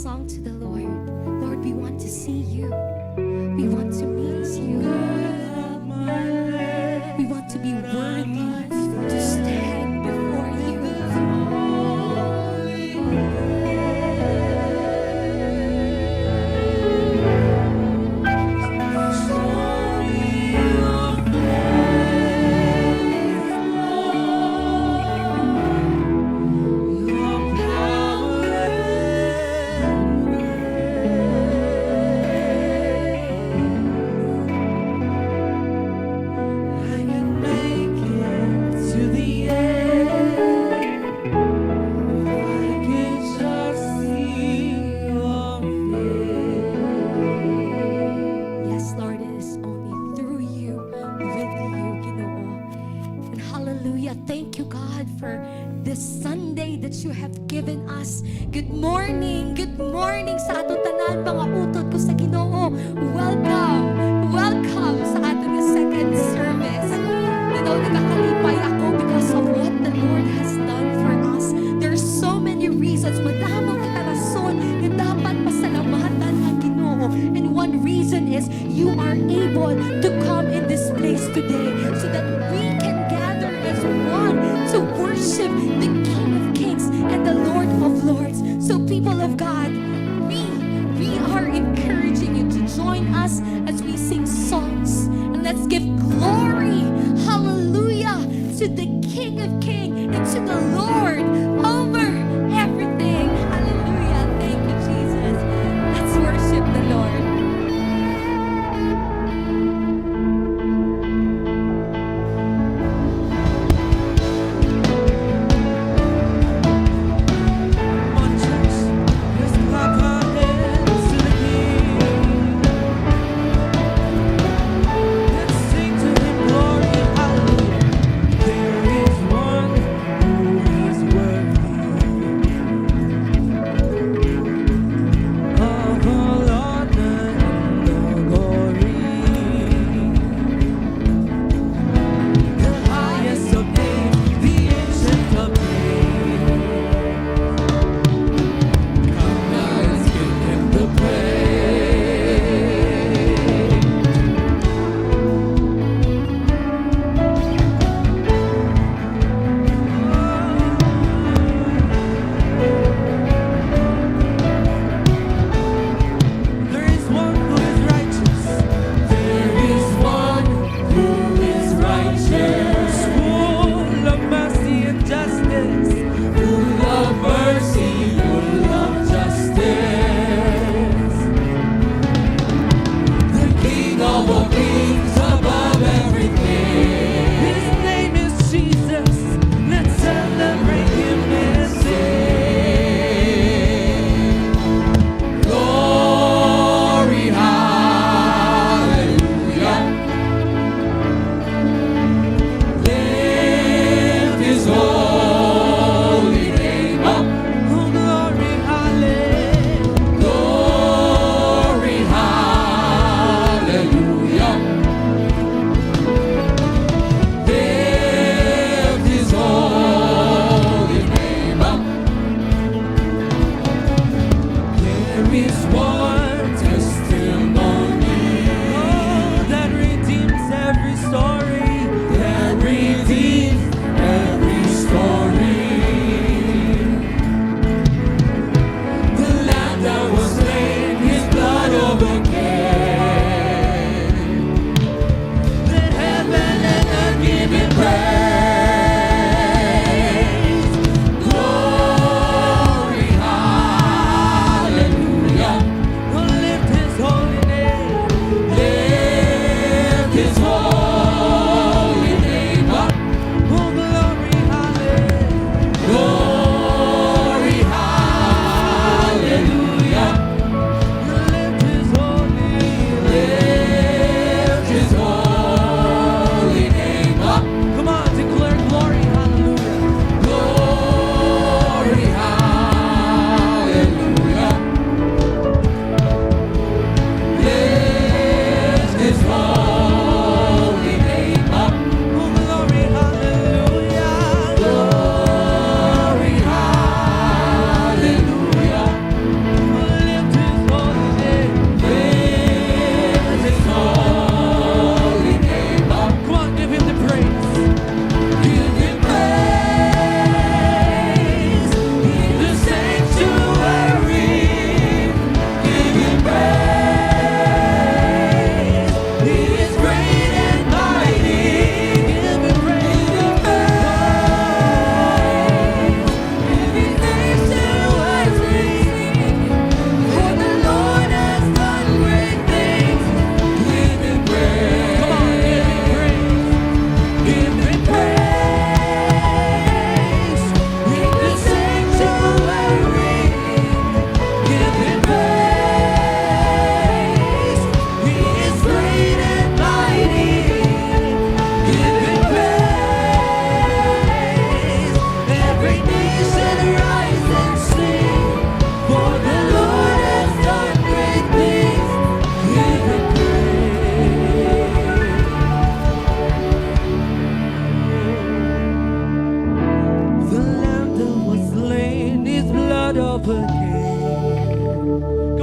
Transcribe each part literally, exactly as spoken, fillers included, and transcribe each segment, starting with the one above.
song to the Lord. Lord, we want to see you. We want to meet you. We want to be worthy to stand before you. I can make it to the end if I can just see your face. Yes, Lord, it is only through you, with you, Ginoo. And hallelujah, thank you, God, for this Sunday that you have given us. Good morning, good morning sa aton tanan, mga utod ko sa Ginoo. Welcome, welcome sa aton nga second service. You know, nagakalipay ako because of what the Lord has done for us. There are so many reasons. Madamo kita rason nga dapat pasalamatan ang Ginoo. And one reason is you are able to come in this place today so that we can gather as one to worship the King of Kings and the Lord of Lords. So, people of God, we, we are encouraging you to join us as we sing songs. And let's give glory, hallelujah, to the King of Kings and to the Lord over everything. Hallelujah. Thank you, Jesus. Let's worship the Lord. Come on, church. Let's clap our hands to the King. Let's sing to Him, glory, hallelujah. There is one who is worthy of all honor and glory. The highest of names, the ancient of days. Come, let's give Him the praise. There is one who is righteous. There is one who is righteous. Full of mercy and justice. Full of mercy, full of justice. The King of all kings, above everything. His name is Jesus. Let's celebrate Him and sing. Glory, hallelujah. Lift His holy name up. Oh, glory, hallelujah. Glory, hallelujah. Lift His holy name up. There is one testimony, oh, that redeems every story, that redeems every story. The Lamb that was slain, His blood overcame. Let heaven and earth give Him praise. Glory, hallelujah.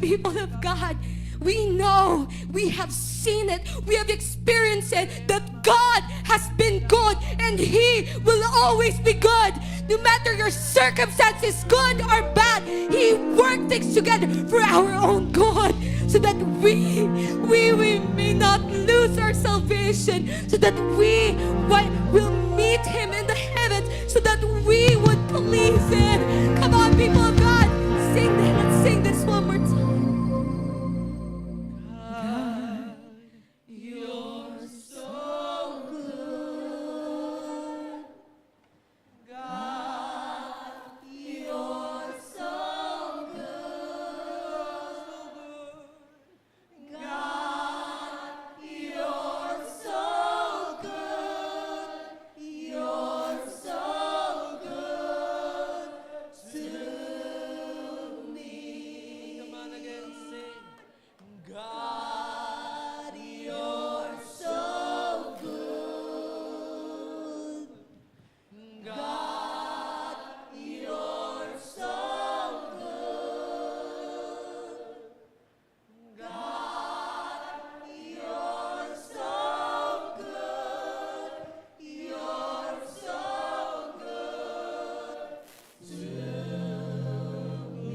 People of God, we know, we have seen it, we have experienced it, that God has been good and He will always be good. No matter your circumstances, good or bad, He worked things together for our own good, so that we, we, we may not lose our salvation, so that we wi- will meet Him in the heavens, so that we would please Him. Come on, people of God, sing this. Let's sing this one more time. God, you're so good. God, you're so good. God, you're so good. You're so good to me. Come on again, sing. God, you're so good. God, you're so good. God, you're so good. You're so good to me.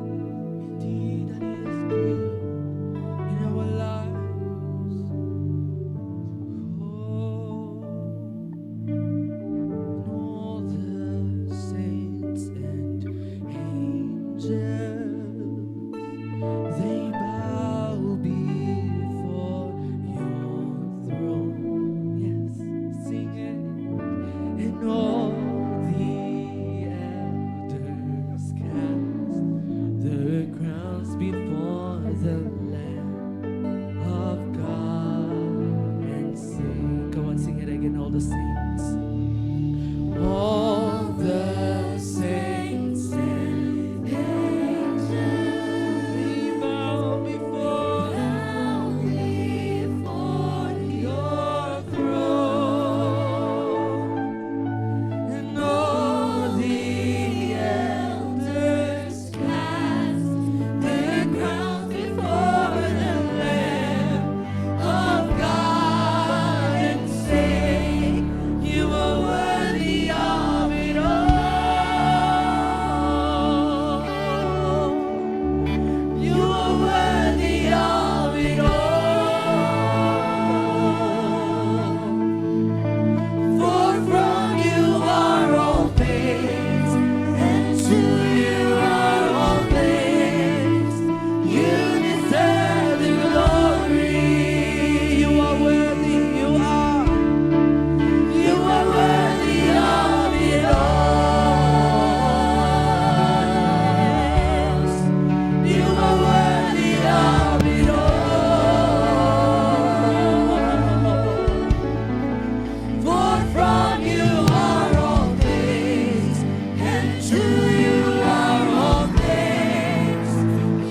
Indeed, that He is good in our lives. Oh, and all the saints and angels, they bow before your throne. Yes, sing it. And all the elders cast their crowns before the Lamb of God and sing. Come on, sing it again, all the saints. All the saints and angels, we bow before, bow before your throne. And all the elders cast their crowns before the Lamb of God and say, "You are worthy of it all. You are worthy of it all. For from you are all things, and to you are all things. You deserve the glory." You are worthy, you are. You are worthy of it all. You are worthy of it all. For from you are all things, and to you are all things.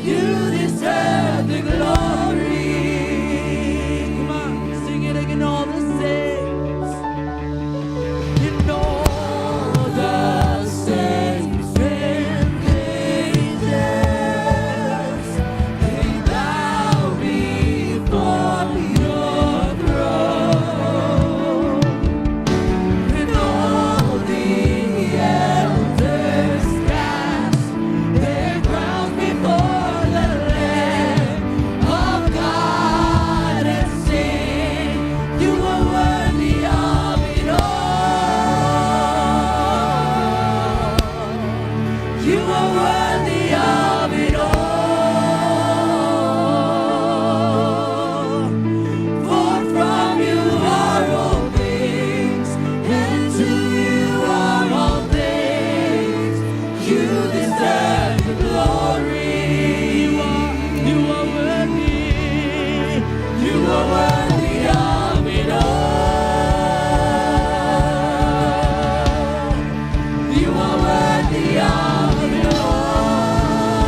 You deserve the glory. Come on, sing it again, all the saints. And all the saints and angels, they bow before your throne. And all the elders cast their crowns before the Lamb of God and sing, "You are worthy of it all. You are worthy of it all. For from you are all things, and to you are all things. You deserve the glory. You are, you are worthy. You are worthy of it all. You are worthy of it all.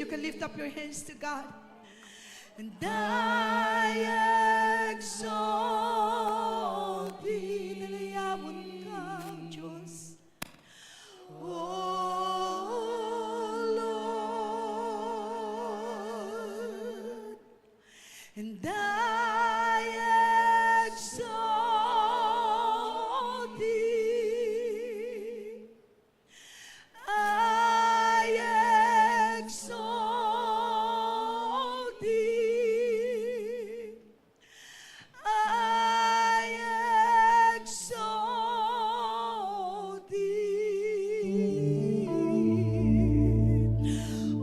Can lift up your hands to God. And I exalt thee. Dalayawon ka, Diyos. O Lord, and I exalt thee. I exalt thee. I exalt thee.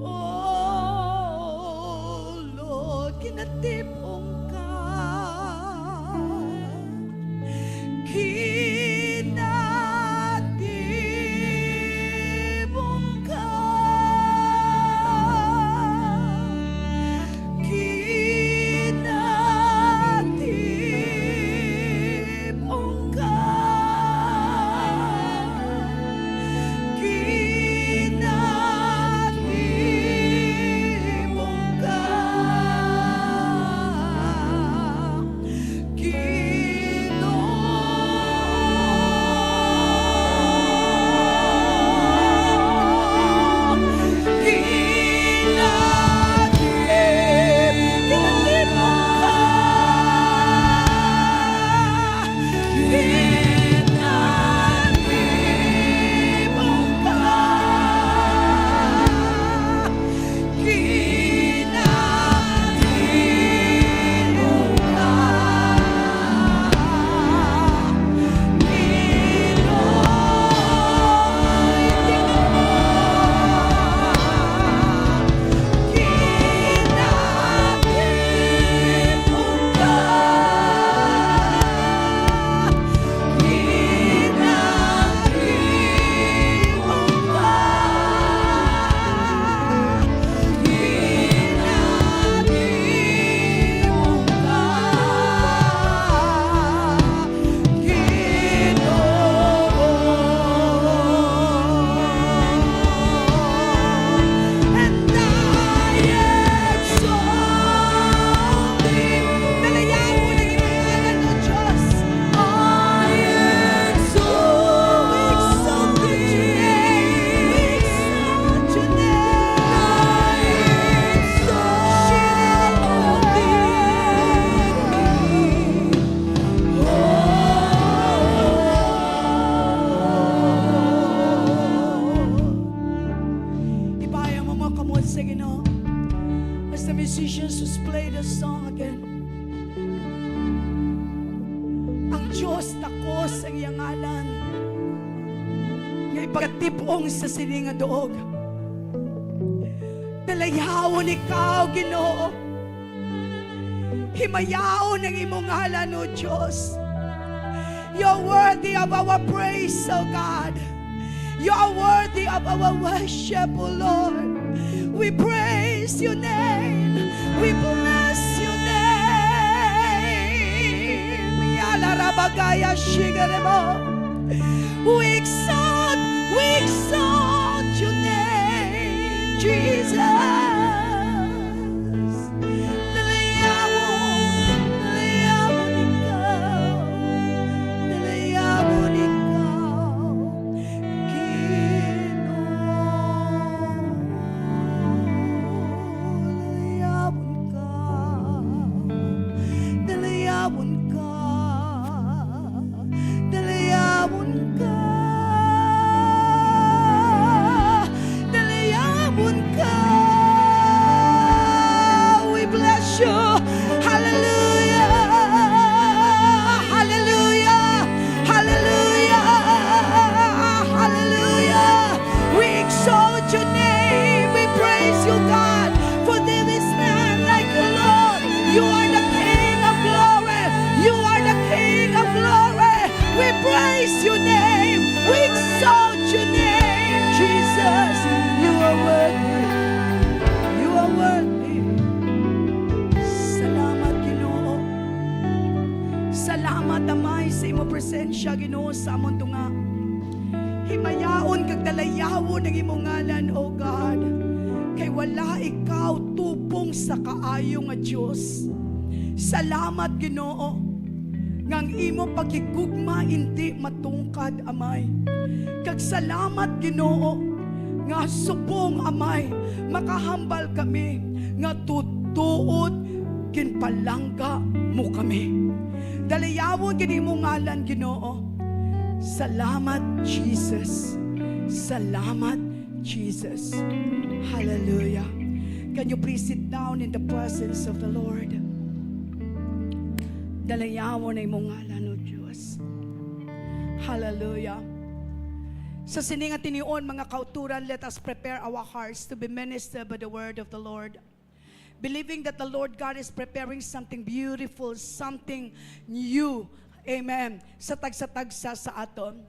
O Lord, kinatip-ong ka. Kinatip-ong ka. Kinatip-ong ka. Kinatip-ong ka. Ginoo, kinatip-ong ka. Kinatip-ong ka. Ibaya mo mga kamot sa Ginoo. As the musicians just play the song again. Ang Dios takos ang iya ngalan, nga ipatipong sa sini nga duog. Dalayawon ikaw, Ginoo. Himayaon ang imong ngalan, O Dios. You're worthy of our praise, O God. You are worthy of our worship, O Lord. We praise your name. We bless your name. Yala rabagaya shigaremo. We exalt, we exalt your name, Jesus. Dalayawon, dalayawon ikaw, dalayawon ikaw, Ginoo. Dalayawon ka, dalayawon ka. Dalayawon ka. Dalayawon ka. We bless you. Hallelujah. Hallelujah. Hallelujah. Hallelujah. We exalt your name. We praise you, God, for there is none like you, Lord. You are the King of glory. You are the King of glory. We praise your name. We exalt your name, Jesus. You are worthy. You are worthy. Salamat, Ginoo. Salamat, Amay, sa imo presensya, Ginoo, sa amon tunga. Himayaon kag dalayawon ang imo ngalan, O God. Kay Wala ikaw tubong sa kaayo nga Dios. Salamat, Ginoo, nga ang imo paghigugma indi matungkad, Amay. Kag salamat, Ginoo, nga subong, Amay, makahambal kami nga tutuod ginpalangga mo kami. Dalayawon gid imo ngalan, Ginoo. Salamat, Jesus. Salamat, Jesus. Hallelujah. Can you please sit down in the presence of the Lord? Dalayawon na imong ngalan, O Dios. Hallelujah. Sa sini nga tinion, mga kauturan, let us prepare our hearts to be ministered by the word of the Lord. Believing that the Lord God is preparing something beautiful, something new. Amen. Sa tagsa-tagsa sa aton.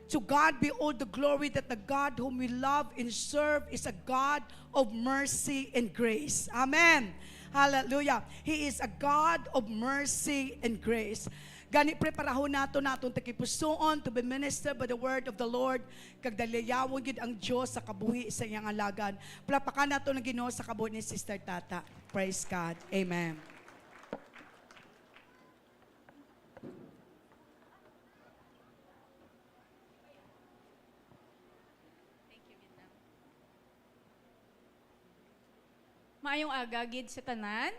To God be all the glory that the God whom we love and serve is a God of mercy and grace. Amen. Hallelujah. He is a God of mercy and grace. Gani, preparahon nato naton tagipusoon to be ministered by the word of the Lord, kag dalayawon gid ang Dios sa kabuhi sa iyang alagad. Palapakan nato ang Ginoo sa kabuhi ni Sister Tata. Praise God. Amen. Maayong aga gid sa tanan.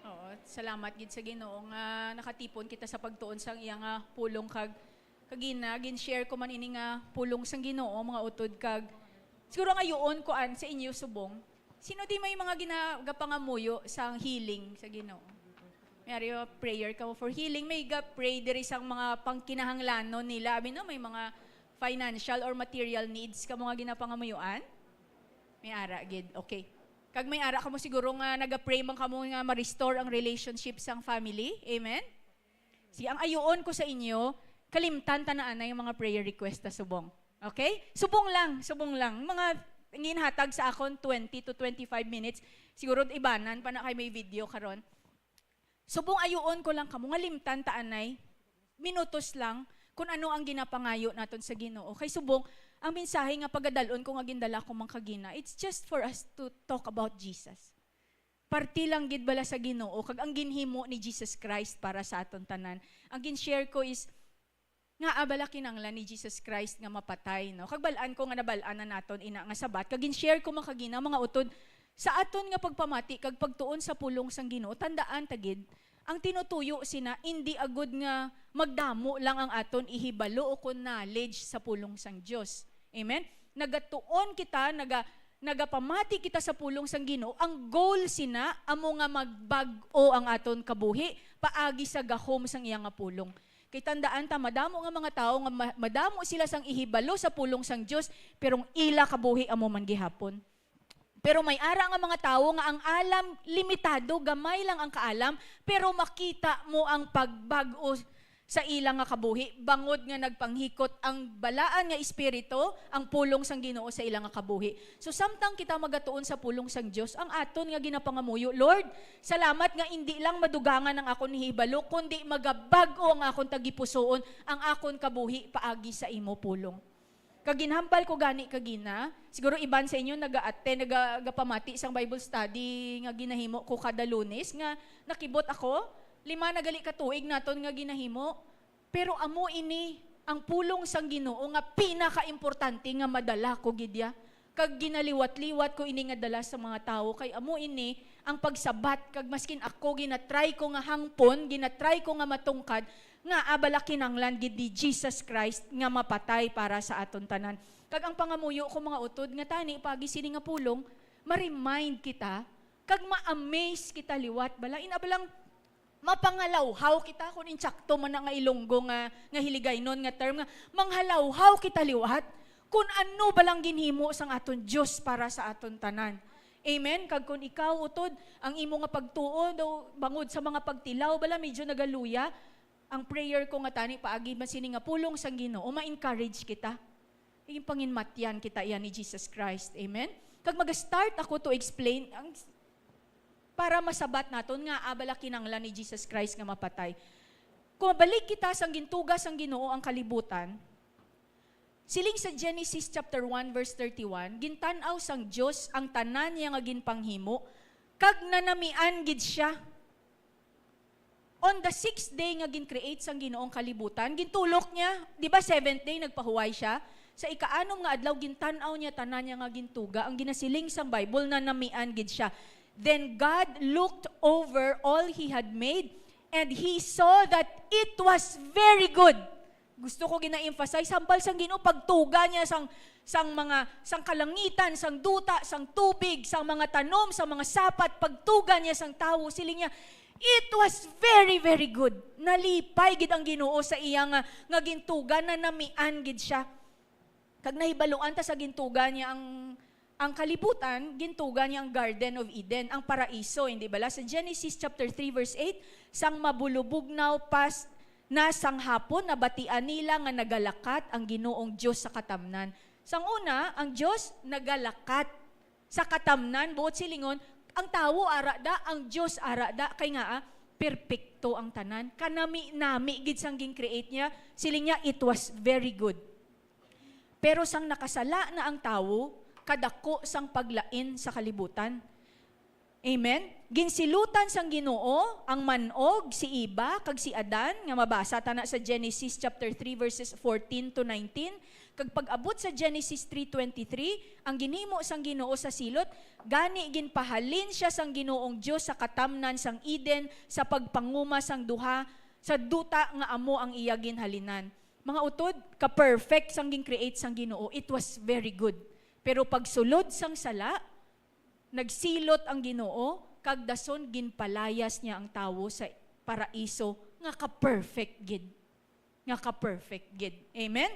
Oo, salamat gid sa Ginoo nga nakatipon kita sa pagtuon sang iya nga pulong kag kagina, gin-share ko man ini nga pulong sang Ginoo, mga utod, kag siguro ang ayuon ko an sa inyo subong. Sino di may mga ginagapangamuyo sang healing sa Ginoo? May ari, prayer ka for healing, may ga-pray diri sang mga pangkinahanglanon nila. Abi, no, may mga financial or material needs ka mga ginapangamuyoan? May ara gid. Okay. Kag may ara kamo siguro nga naga-pray man kamo nga ma-restore ang relationship sang family. Amen? Si ang ayuon ko sa inyo, kalimtan ta na anay ang mga prayer request ta subong. Okay? Subong lang, subong lang. Mga ginhatag sa akon twenty to twenty-five minutes. Siguro ibanan pa na kay may video karon. Subong ayuon ko lang kamo nga limtan ta anay minutos lang kung ano ang ginapangayo naton sa Ginoo. Kay subong, ang mensahe nga pagadalon ko nga gindala ko man kagina, it's just for us to talk about Jesus. Parte lang gid bala sa Ginoo kag ang ginhimo ni Jesus Christ para sa aton tanan. Ang gin-share ko is, ngaa bala kinahanglan ni Jesus Christ nga mapatay, no? Kag bal-an ko nga nabal-an na naton ina nga sabat, kag gin-share ko man kagina, mga utod, sa aton nga pagpamati kag pagtuon sa pulong sang Ginoo, tandaan ta gid, ang tinutuyo sina indi agud nga magdamo lang ang aton ihibalo ukon knowledge sa pulong sang Dios. Amen? Nagatuon kita, naga-, nagapamati kita sa pulong sang Ginoo. Ang goal sina amo nga magbag-o ang aton kabuhi paagi sa gahom sang iya nga pulong. Kay tandaan ta, madamo nga mga tawo nga ma-, madamo sila sang ihibalo sa pulong sang Dios, pero ang ila kabuhi amo man gihapon. Pero may ara nga mga tawo nga ang alam limitado, gamay lang ang kaalam, pero makita mo ang pagbag-o sa ila nga kabuhi, bangod nga nagpanghikot ang balaan nga espiritu, ang pulong sang Ginoo sa ila nga kabuhi. So, samtang kita magatuon sa pulong sang Dios, ang aton nga ginapangamuyo, Lord, salamat nga indi lang madugangan ang akon hibalo, kundi magabag-o ang akon tagipusoon, ang akon kabuhi paagi sa imo pulong. Kag ginhambal ko gani kagina, siguro iban sa inyo naga-attend, naga-, nagapamati sang Bible study nga ginahimo ko kada Lunes, nga nakibot ako, lima na gali ka tuig naton nga ginahimo. Pero amo ini ang pulong sang Ginoo nga pinakaimportante nga madala ko gid ya. Kag ginaliwat-liwat ko ini nga dala sa mga tawo, kay amo ini ang pagsabat, kag maskin ako ginatry ko nga hangpon, ginatry ko nga matungkad, nga abala kinanglan gid ni Jesus Christ nga mapatay para sa aton tanan. Kag ang pangamuyo ko, mga utod, nga tani paagi sini nga pulong, ma-remind kita, kag ma-amaze kita liwat. Bala, ina, balang mapangalawhaw kita, kung insakto man na nga Ilonggo nga, nga Hiligaynon nga term, nga manghalawhaw kita liwat kung ano balang ginhimo sang aton Dios para sa aton tanan. Amen? Kag kung ikaw, utod, ang imo nga pagtuo daw bangod sa mga pagtilaw, bala, medyo nagaluya, ang prayer ko nga tani paagi man sini nga pulong sang Ginoo, ma-encourage kita. Yung panginmatyan kita iya ni Jesus Christ. Amen? Kag mag-start ako to explain ang, para masabat naton nga abala kinanglan ni Jesus Christ nga mapatay. Kung mabalik kita sang gintuga sang Ginoo ang kalibutan, Siling sa Genesis chapter one verse thirty-one, gintan-aw sang Dios ang tanan niya nga ginpanghimo, kag nanamian gid sia. On the sixth day nga gin-create sang Ginoo ang kalibutan, gintulok niya, di ba, seventh day nagpahuway siya? Sa ikaanom nga adlaw, gintan-aw niya tanan niya nga gintuga. Ang ginasiling sang Bible, nanamian gid sia. Then God looked over all he had made, and he saw that it was very good. Gusto ko gina-emphasize, hambal sang Ginoo, pagtuga niya sang, sang mga, sang kalangitan, sang duta, sang tubig, sang mga tanom, sang mga sapat, pagtuga niya sang tawo, siling niya, "It was very, very good." Nalipay gid ang Ginoo sa iya nga, nga gintuga, nanamian gid siya. Kag nahibaluan ta sa gintuga niya ang, ang kalibutan, gintuga niya ang Garden of Eden, ang paraiso, hindi bala? Sa Genesis chapter three verse eight, "Sang mabulubugnaw pa s-, na sang hapon, nabatian nila nga nagalakat ang Ginoong Dios sa katamnan." Sang una, ang Dios nagalakat sa katamnan, buot silingon, ang tawo ara da, ang Dios ara da, kay nga, ah, perpekto ang tanan. Kanami-nami gid sang gin-create niya, siling niya, "It was very good." Pero sang nakasala na ang tawo, kadako sang paglain sa kalibutan. Amen? Ginsilutan sang Ginoo ang man-og, si Eva, kag si Adan, nga mabasa ta na sa Genesis chapter three, verses fourteen to nineteen, kag pag-abot sa Genesis three twenty-three, ang ginhimo sang Ginoo sa silot, gani ginpahalin sia sang Ginoong Dios sa katamnan sang Eden sa pagpanguma sang duha sa duta nga amo ang iya ginhalinan. Mga utod, ka-perfect sang gin-create sang Ginoo. It was very good. Pero pagsulod sang sala, nagsilot ang Ginoo, kag dason ginpalayas niya ang tawo sa paraiso nga ka-perfect gid. Nga ka-perfect gid. Amen?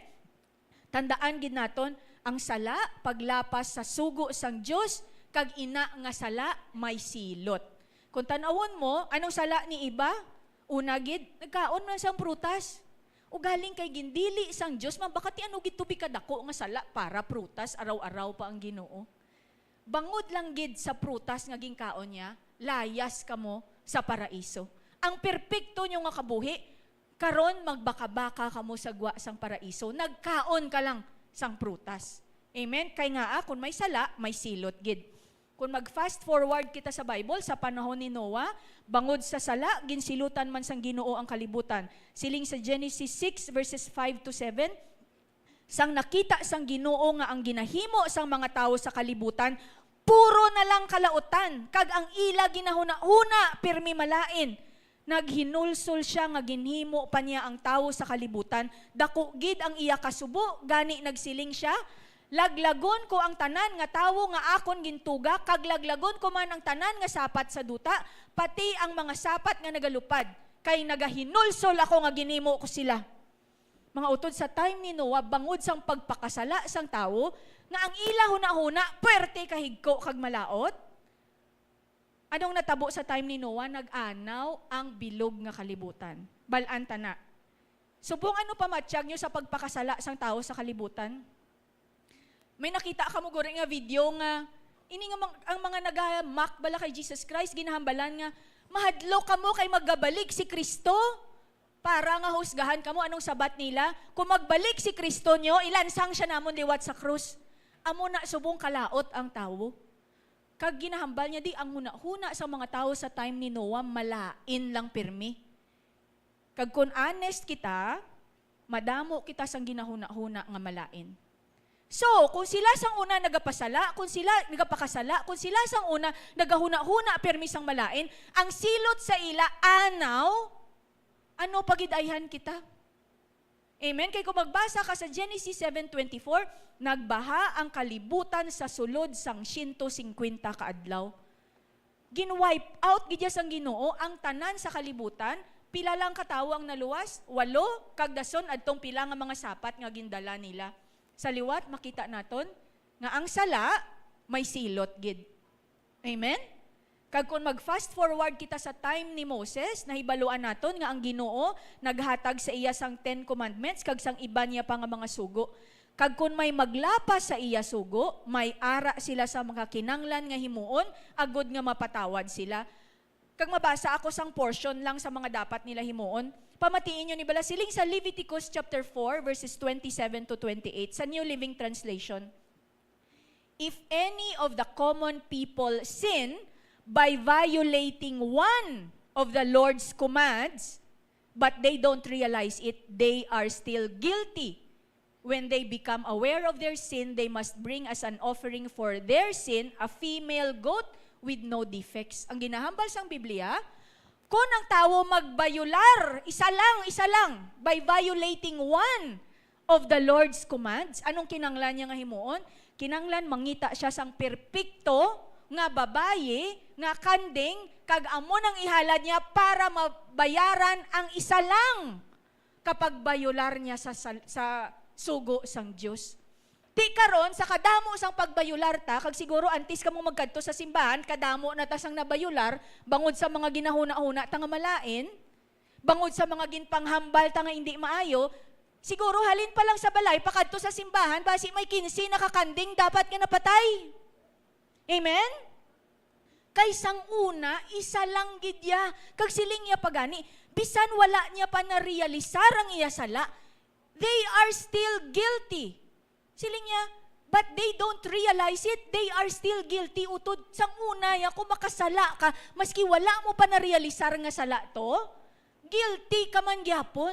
Tandaan gid naton, ang sala, paglapas sa sugo sang Dios, kag ina nga sala, may silot. Kung tan-awon mo, anong sala ni Eva? Una gid, nagkaon man sang prutas. Ugaling kay gindili sang Dios man, baka ti ano gid to bi kadako nga sala para prutas, araw-araw pa ang Ginoo. Bangod lang gid sa prutas nga ginkaon niya, layas kamo sa paraiso. Ang perpekto nyo nga kabuhi, karon magbaka-baka kamo sa gwa sang paraiso. Nagkaon ka lang sang prutas. Amen? Kay nga, ah, kung may sala, may silot gid. Kung mag-fast forward kita sa Bible, sa panahon ni Noah, bangod sa sala, ginsilutan man sang Ginoo ang kalibutan. Siling sa Genesis six verses five to seven, "Sang nakita sang Ginoo nga ang ginahimo sang mga tawo sa kalibutan puro na lang kalautan, kag ang ila ginahunahuna pirmi malain, naghinulsol sia nga ginhimo pa niya ang tawo sa kalibutan. Daku gid ang iya kasubo, gani nagsiling sia, 'Laglagon ko ang tanan nga tawo nga akon gintuga, kag laglagon ko man ang tanan nga sapat sa duta, pati ang mga sapat nga nagalupad, kay nagahinulsol ako nga ginhimo ko sila.'" Mga utod, sa time ni Noah, bangod sang pagpakasala sang tawo, nga ang ila hunahuna puwerte, kahigko, kag malaut, anong natabo sa time ni Noah? Nag-anaw ang bilog nga kalibutan. Bal-an ta na. Subong ano pamatyag nyo sa pagpakasala sang tawo sa kalibutan? May nakita kamo guri nga video nga, ini nga mang-, ang mga nagamak bala kay Jesus Christ, ginahambalan nga, "Mahadlok kamo kay magabalik si Kristo para nga husgahan kamo." Anong sabat nila? "Kung magbalik si Kristo nyo, ilansang siya namon liwat sa krus." Amo na subong kalaot ang tawo. Kag ginahambal niya di ang hunahuna sa mga tawo sa time ni Noah, malain lang pirmi. Kag kun honest kita, madamo kita sang ginahunahuna nga malain. So, kung sila sang una nagapasala, kung sila nagapakasala, kung sila sang una nagahunahuna pirmi sang malain, ang silot sa ila anaw, ano pa gid ayhan kita? Amen? Kay kung magbasa ka sa Genesis seven twenty-four, nagbaha ang kalibutan sa sulod sang siyento singkwenta ka adlaw. Gin-wipe out gid ya sang Ginoo ang tanan sa kalibutan. Pila lang ka tawo ang naluwas? Walo, kag dason adtong pila nga mga sapat nga gindala nila. Sa liwat, makita naton nga ang sala may silot gid. Amen? Kag kung mag-fast forward kita sa time ni Moses, nahibaluan naton nga ang Ginoo naghatag sa iya sang Ten Commandments kag sang iban niya pa nga mga sugo. Kag kon may maglapas sa iya sugo, may ara sila sa mga kinanglan nga himuon, agod nga mapatawad sila. Kag mabasa ako sang portion lang sa mga dapat nila himuon. Pamatii niyo ni bala, siling sa Leviticus chapter four, verses twenty-seven to twenty-eight, sa New Living Translation, "If any of the common people sin by violating one of the Lord's commands, but they don't realize it, they are still guilty. When they become aware of their sin, they must bring as an offering for their sin a female goat with no defects." Ang ginahambal sang Biblia, kung ang tawo magbayular, isa lang, isa lang, by violating one of the Lord's commands, anong kinanglan niya nga himuon? Kinanglan mangita siya sang perpekto nga babayi nga kanding, kag amo nang ihalad niya para mabayaran ang isa lang kapag bayular niya sa, sa, sa sugo sang Dios. Ti karon, sa kadamo sang pagbayular ta, kag siguro antes kamo magkadto sa simbahan, kadamo na ta sang nabayular, bangod sa mga ginahuna-huna ta nga malain, bangod sa mga ginpanghambal ta nga indi maayo, siguro halin pa lang sa balay, pakadto sa simbahan, basi may kinse na ka kanding dapat nga napatay. Amen? Kay sang una, isa lang gid iya. Kag siling niya pa gani, bisan wala niya pa narealisar ang iya sala, they are still guilty. Siling niya, but they don't realize it. They are still guilty. Utod sang una, ya, kung makasala ka, maski wala mo pa narealisar nga sala to, guilty ka man gyapon.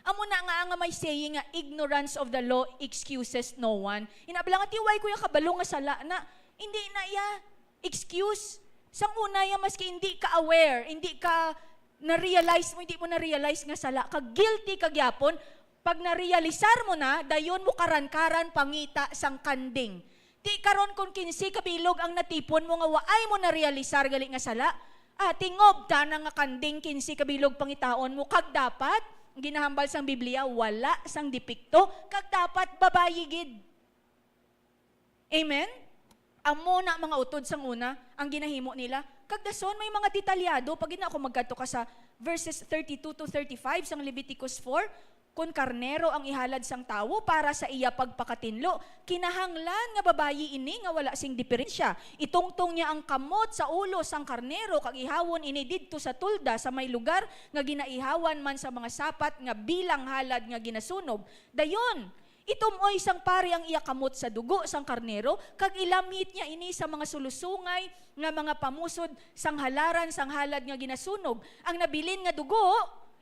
Amo na nga, nga may saying nga, "Ignorance of the law excuses no one." Ina bala nga, "Ti, wala ko ya kabalo nga sala na." Hindi na iya excuse. Sang una ya, maski hindi ka aware, hindi ka na-realize mo, hindi mo na-realize nga sala ka, guilty ka gyapon. Pag na-realisar mo na, dayon mo karan-karan pangita sang kanding. Ti karon, kung kinse ka bilog ang natipon mo nga waay mo na-realisar gali nga sala, ah, tingob ta na nga kanding kinse ka bilog pangitaon mo, kag dapat, ginahambal sang Biblia, wala sang depekto, kag dapat babayi gid. Amen? Amo na, mga utod, sang una, ang ginahimo nila. Kag dason, may mga detalyado. Pag gid na ako magkadto ka sa verses thirty-two to thirty-five sang Leviticus four, "Kon karnero ang ihalad sang tawo para sa iya pagpakatinlo, kinahanglan nga babayi ini nga wala sing diperensya. Itungtong niya ang kamot sa ulo sang karnero kag ihawon ini didto sa tolda sa may lugar nga ginaihawan man sa mga sapat nga bilang halad nga ginasunog. Dayon, itum-oy sang pari ang iya kamot sa dugo sang karnero, kag ilamhit niya ini sa mga sulusungay nga mga pamusod sang halaran sang halad nga ginasunog. Ang nabilin nga dugo,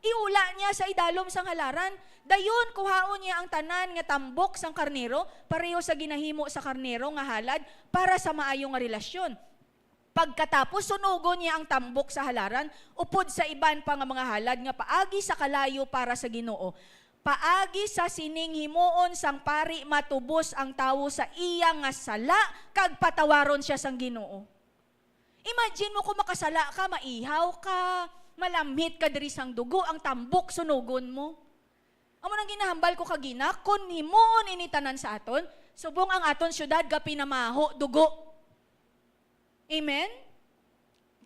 iula niya sa idalom sang halaran. Dayon, kuhaon niya ang tanan nga tambok sang karnero, pareho sa ginahimo sa karnero nga halad para sa maayo nga relasyon. Pagkatapos, sunugon niya ang tambok sa halaran, upod sa iban pa nga mga halad nga paagi sa kalayo para sa Ginoo. Paagi sa sining himuon sang pari, matubos ang tawo sa iya nga sala, kag patawaron sia sang Ginoo." Imagine mo kung makasala ka, maihaw ka, malamhit ka diri sang dugo, ang tambok sunugon mo. Amo nang ginahambal ko kagina, kun himuon ini tanan sa aton, subong ang aton syudad gapinamaho dugo. Amen?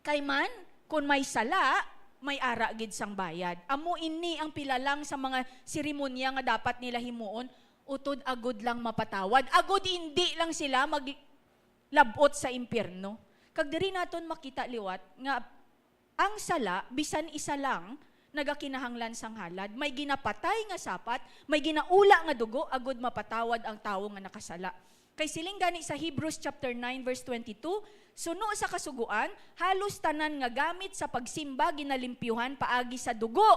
Kay man, kun may sala, may ara gid sang bayad. Amo ini ang pila lang sa mga seremonya nga dapat nila himuon, utod agud lang mapatawad, agud indi lang sila maglab-ot sa impyerno. Kag diri naton makita liwat nga ang sala, bisan isa lang, nagakinahanglan sang halad. May ginapatay nga sapat, may ginaula nga dugo, agud mapatawad ang tawo nga nakasala. Kay siling gani sa Hebrews chapter nine, verse twenty-two, "Suno sa Kasugoan, halos tanan nga gamit sa pagsimba ginalimpyuhan paagi sa dugo.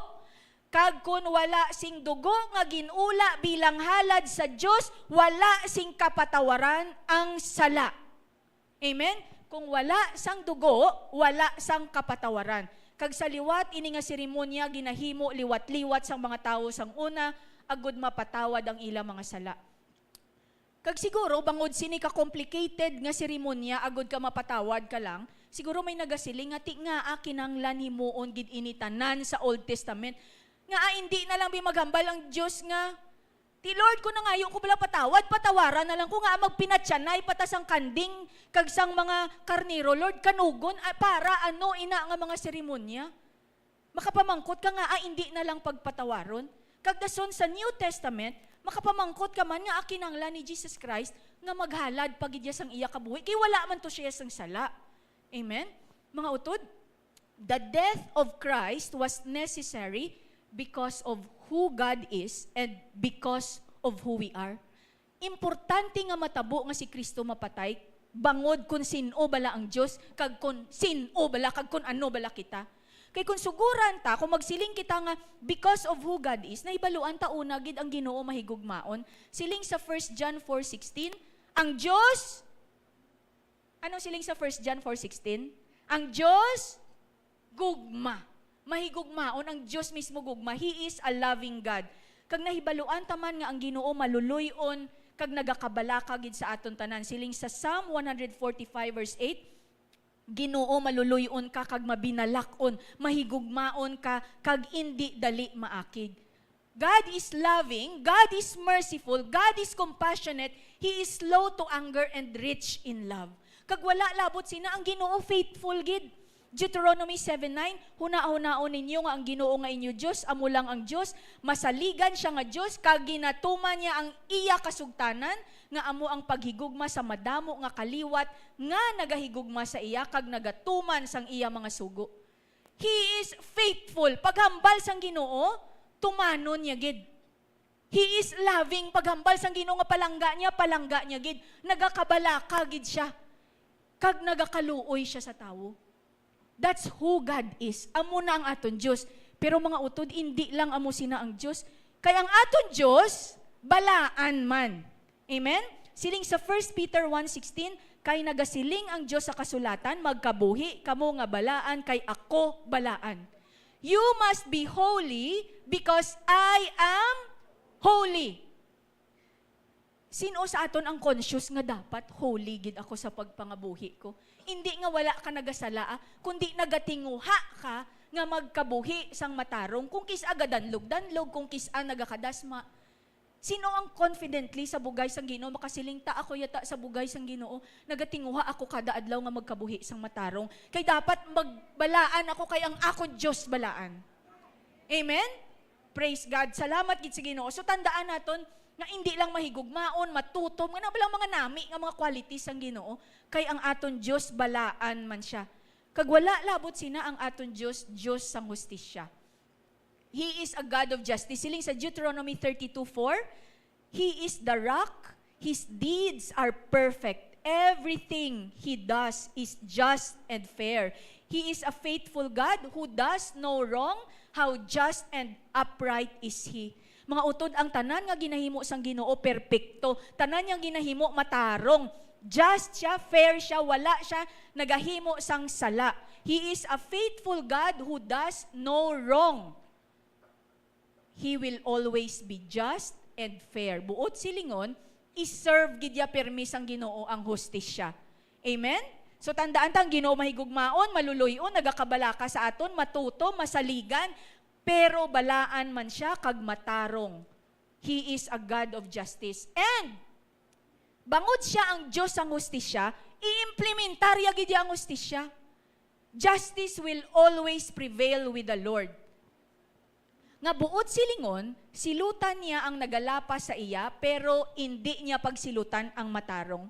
Kag kun wala sing dugo nga gin-ula bilang halad sa Dios, wala sing kapatawaran ang sala." Amen? Kung wala sang dugo, wala sang kapatawaran. Kag sa liwat, ini nga seremonya ginahimo liwat-liwat sang mga tawo sang una, agud mapatawad ang ila mga sala. Kag siguro, bangod sini ka complicated nga seremonya, agud ka mapatawad ka lang, siguro may nagasiling nga, "Ti ngaa kinanglan himuon gid ini tanan sa Old Testament? Ngaa indi na lang bi maghambal ang Dios nga, 'Ti Lord, kung nangayo ko bala patawad, patawaran na lang ko, ngaa magpinatyanay pa ta sang kanding kag sang mga karnero, Lord, kanugon, ah, para ano ina nga mga seremonya?'" Makapamangkot ka nga, ah, indi na lang pagpatawaron. Kag dason sa New Testament, makapamangkot ka man nga, ah, kinanglan ni Jesus Christ nga maghalad pa gid iya sang iya kabuhi, kay wala man to siya sang sala. Amen? Mga utod, the death of Christ was necessary because of who God is and because of who we are. Importante nga matabo nga si Kristo mapatay bangod kon sin-o bala ang Dios kag kon sin-o bala kag kon ano bala kita. Kay kon suguran ta, kung magsiling kita nga because of who God is, nahibaluan ta una gid ang Ginoo mahigugmaon. Siling sa First John four sixteen, ang Dios, anong siling sa First John four sixteen? Ang Dios gugma. Mahigugmaon ang Dios mismo gugma. He is a loving God. Kag nahibaluan ta man nga ang Ginoo maluluy-on kag nagakabalaka gid sa aton tanan. Siling sa Psalm one hundred forty-five verse eight, "Ginoo, maluluy-on ka kag mabinalak-on, mahigugmaon ka kag indi dali maakig." God is loving, God is merciful, God is compassionate, He is slow to anger and rich in love. Kag wala labot sina, ang Ginoo faithful gid. Deuteronomy seven nine, "Hunahunaon ninyo nga ang Ginoo nga inyo Dios amo lang ang Dios, masaligan sia nga Dios, kag ginatuman niya ang iya kasugtanan, nga amo ang paghigugma sa madamo nga kaliwat nga nagahigugma sa iya kag nagatuman sang iya mga sugo." He is faithful. Paghambal sang Ginoo, tumanon niya gid. He is loving. Paghambal sang Ginoo nga palangga niya, palangga niya gid. Nagakabalaka gid siya. Kag nagakaluoy siya sa tawo. That's who God is. Amo na ang aton Dios. Pero mga utod, indi lang amo sina ang Dios. Kay ang aton Dios, balaan man. Amen? Siling sa First Peter one sixteen, "Kay nagasiling ang Dios sa kasulatan, 'Magkabuhi kamo nga balaan, kay ako balaan.'" You must be holy because I am holy. Sin-o sa aton ang conscious nga dapat holy gid ako sa pagpangabuhi ko? Indi nga wala ka nagasala, ah, kundi nagatinguha ka nga magkabuhi sang matarong, kung kis-a gadanlog-danlog, kung kis-a nagakadasma. Sin-o ang confidently sa bugay sang Ginoo makasiling, "Ta ako yata sa bugay sang Ginoo, nagatinguha ako kada adlaw nga magkabuhi sang matarong. Kay dapat magbalaan ako kay ang akon Dios balaan." Amen? Praise God. Salamat gid sa Ginoo. So, tandaan naton nga indi lang mahigugmaon, matutom, nga na lang mga nami nga mga qualities sang Ginoo, kay ang aton Dios balaan man siya. Kag wala labot sina ang aton Dios, Dios sang hustisya. He is a God of justice. Siling sa Deuteronomy thirty-two four, "He is the rock, his deeds are perfect. Everything he does is just and fair. He is a faithful God who does no wrong. How just and upright is he." Mga utod, ang tanan nga ginahimo sang Ginoo perpekto. Tanan niyang ginahimo matarong. Just siya, fair siya, wala siya nagahimo sang sala. He is a faithful God who does no wrong. He will always be just and fair. Buot silingon, i-serve gid ya pirmi sang Ginoo ang hustisya. Amen? So, tandaan ta, ang Ginoo mahigugmaon, maluluy-on, nagakabalaka sa aton, matutom, masaligan, pero balaan man siya kag matarong. He is a God of justice. And bangod siya ang Dios sang hustisya, i-implementar ya gid ya ang hustisya. Justice will always prevail with the Lord. Nga buot silingon, silutan niya ang nagalapas sa iya, pero indi niya pagsilutan ang matarong.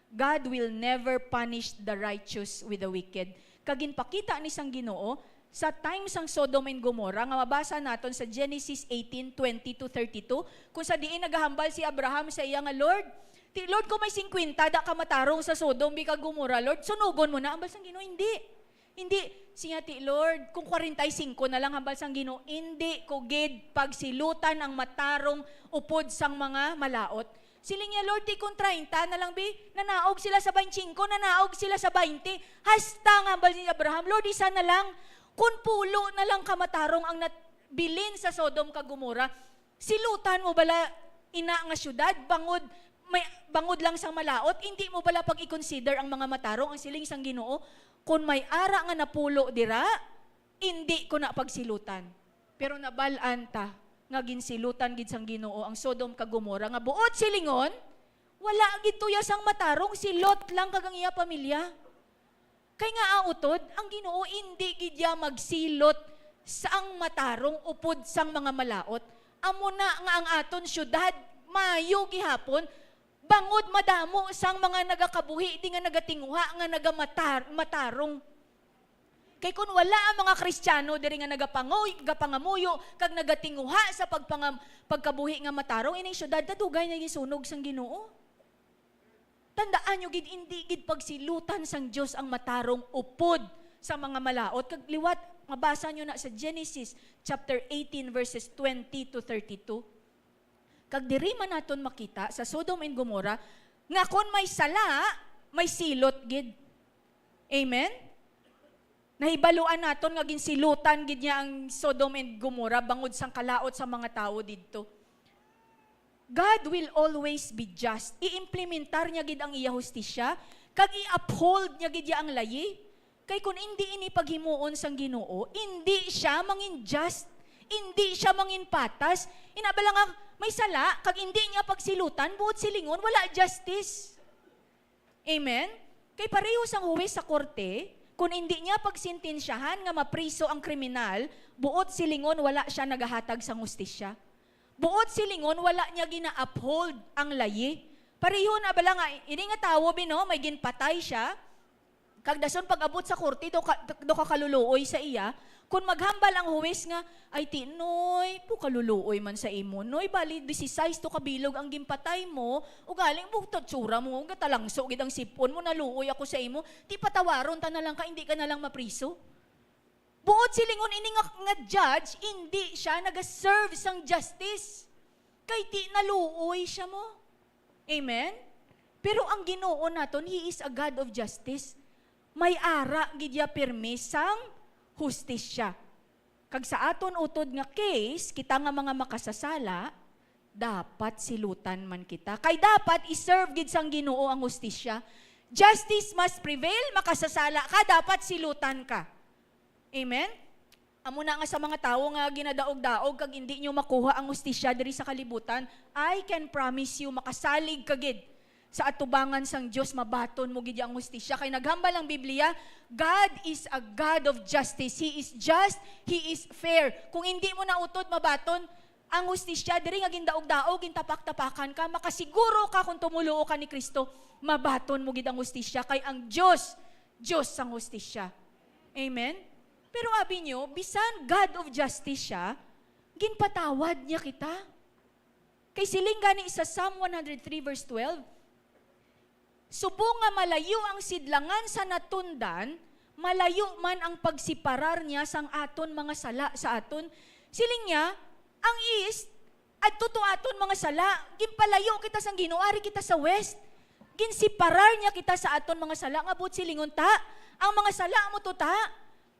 God will never punish the righteous with the wicked. Kag ginpakita ni sang Ginoo sa time sang Sodom and Gomorrah nga mabasa naton sa Genesis eighteen twenty to thirty-two, kung sa diin nagahambal si Abraham sa iya nga, "Lord, ti Lord, kung may singkwenta da ka matarong sa Sodom bi kag Gomorrah, Lord, sunugon mo na." Hambal sang Ginoo, "Hindi. Hindi." Siya, "Ti Lord, kung kwarenta y singko na lang." Hambal sang Ginoo, "Hindi ko gid pagsilutan ang matarong upod sang mga malaot." Siling niya, "Lord, ti kung treinta na lang, bi, nanaog sila sa baynte singko, nanaog sila sa baynte." Hasta nga hambal ni Abraham, "Lord, isa na lang, kun pulo na lang ka matarong ang nabilin sa Sodom kag Gomorrah, silutan mo bala ina nga syudad bangod may, bangod lang sang malaot? Indi mo bala pag-i-consider ang mga matarong?" Ang siling sang Ginoo, "Kun may ara nga napulo dira, indi ko na pagsilutan." Pero nabal-an ta nga ginsilutan gid sang Ginoo ang Sodom kag Gomorrah, nga buot silingon, wala gid tuya sang matarong, si Lot lang kag ang iya pamilya. Kay nga, ah, utod, ang Ginoo indi gid ya magsilot sang matarong upod sang mga malaot. Amo na nga ang aton syudad maayo gihapon, bangod madamo sang mga nagakabuhi di nga nagatinguha nga nagamatar-, matarong. Kay kun wala ang mga Kristiyano diri nga nagapangoy-, gapangamuyo kag nagatinguha sa pagpangam-, pagkabuhi nga matarong, ining syudad ta dugay na gisunog sang Ginoo. Tandaan nyo gid, indi gid pagsilutan sang Dios ang matarong upod sa mga malaut. Kag liwat, mabasa nyo na sa Genesis chapter eighteen, verses twenty to thirty-two. Kag diri man naton makita sa Sodom and Gomorrah nga kon may sala, may silot gid. Amen? Nahibaluan naton nga ginsilutan gid niya ang Sodom and Gomorrah bangod sang kalaut sa mga tawo didto. God will always be just. Iimplementar niya gid ang iya hustisya, kag i-uphold niya gid iya ang layi. Kay kun indi ini paghimuon sang Ginoo, indi siya mangin just, indi siya mangin patas. Ina bala nga may sala, kag indi niya pagsilutan, buot silingon, wala justice. Amen? Kay pareho sang huwis sa korte, kun indi niya pagsentensyahan nga mapriso ang kriminal, buot silingon wala siya nagahatag sang hustisya. Buot silingon wala niya gina-uphold ang layi. Pareho na bala nga, ini nga tawo, bino, may ginpatay siya, kag dason pag-abot sa korte, daw ka, daw ka kaluluoy sa iya, kun maghambal ang huwis nga, "Ay, ti, Noy, po kaluluoy man sa imo, Noy, bali, disisais to ka bilog ang ginpatay mo, ugaling, po, to, tsura mo, gatalangso gid ang sipon mo, naluoy ako sa imo, ti, patawaron ta na lang ka, hindi ka na lang mapriso." Buot silingon ini nga, nga judge, hindi siya nagaserve sang justice. Kay ti naluoy siya mo. Amen? Pero ang Ginoo naton, He is a God of justice. May ara gid iya pirmi sang hustisya. Kag sa aton utod nga case, kita nga mga makasasala, dapat silutan man kita. Kay dapat i-serve gid sang Ginoo ang hustisya. Justice must prevail, makasasala ka, dapat silutan ka. Amen? Amo na nga sa mga tawo nga ginadaog-daog kag indi nyo makuha ang hustisya diri sa kalibutan, I can promise you, makasalig ka gid sa atubangan sang Dios, mabaton mo gid ang hustisya. Kay naghambal ang Biblia, God is a God of justice. He is just, He is fair. Kung indi mo na utod mabaton ang hustisya, diri nga gindaog-daog, gintapak-tapakan ka, makasiguro ka kung tumoluo ka ni Kristo, mabaton mo gid ang hustisya. Kay ang Dios, Dios sang hustisya. Amen? Pero abi nyo, bisan God of justice siya, ginpatawad niya kita. Kay siling gani sa Psalm one hundred three verse twelve, "Subong nga malayo ang sidlangan sa natundan, malayo man ang pagsiparar niya sang aton mga sala sa aton." Siling niya, ang east, adto to aton mga sala. Ginpalayo kita sang Ginoo, ari kita sa west. Ginsiparar niya kita sa aton mga sala, nga buot silingon ta, ang mga sala mo to ta.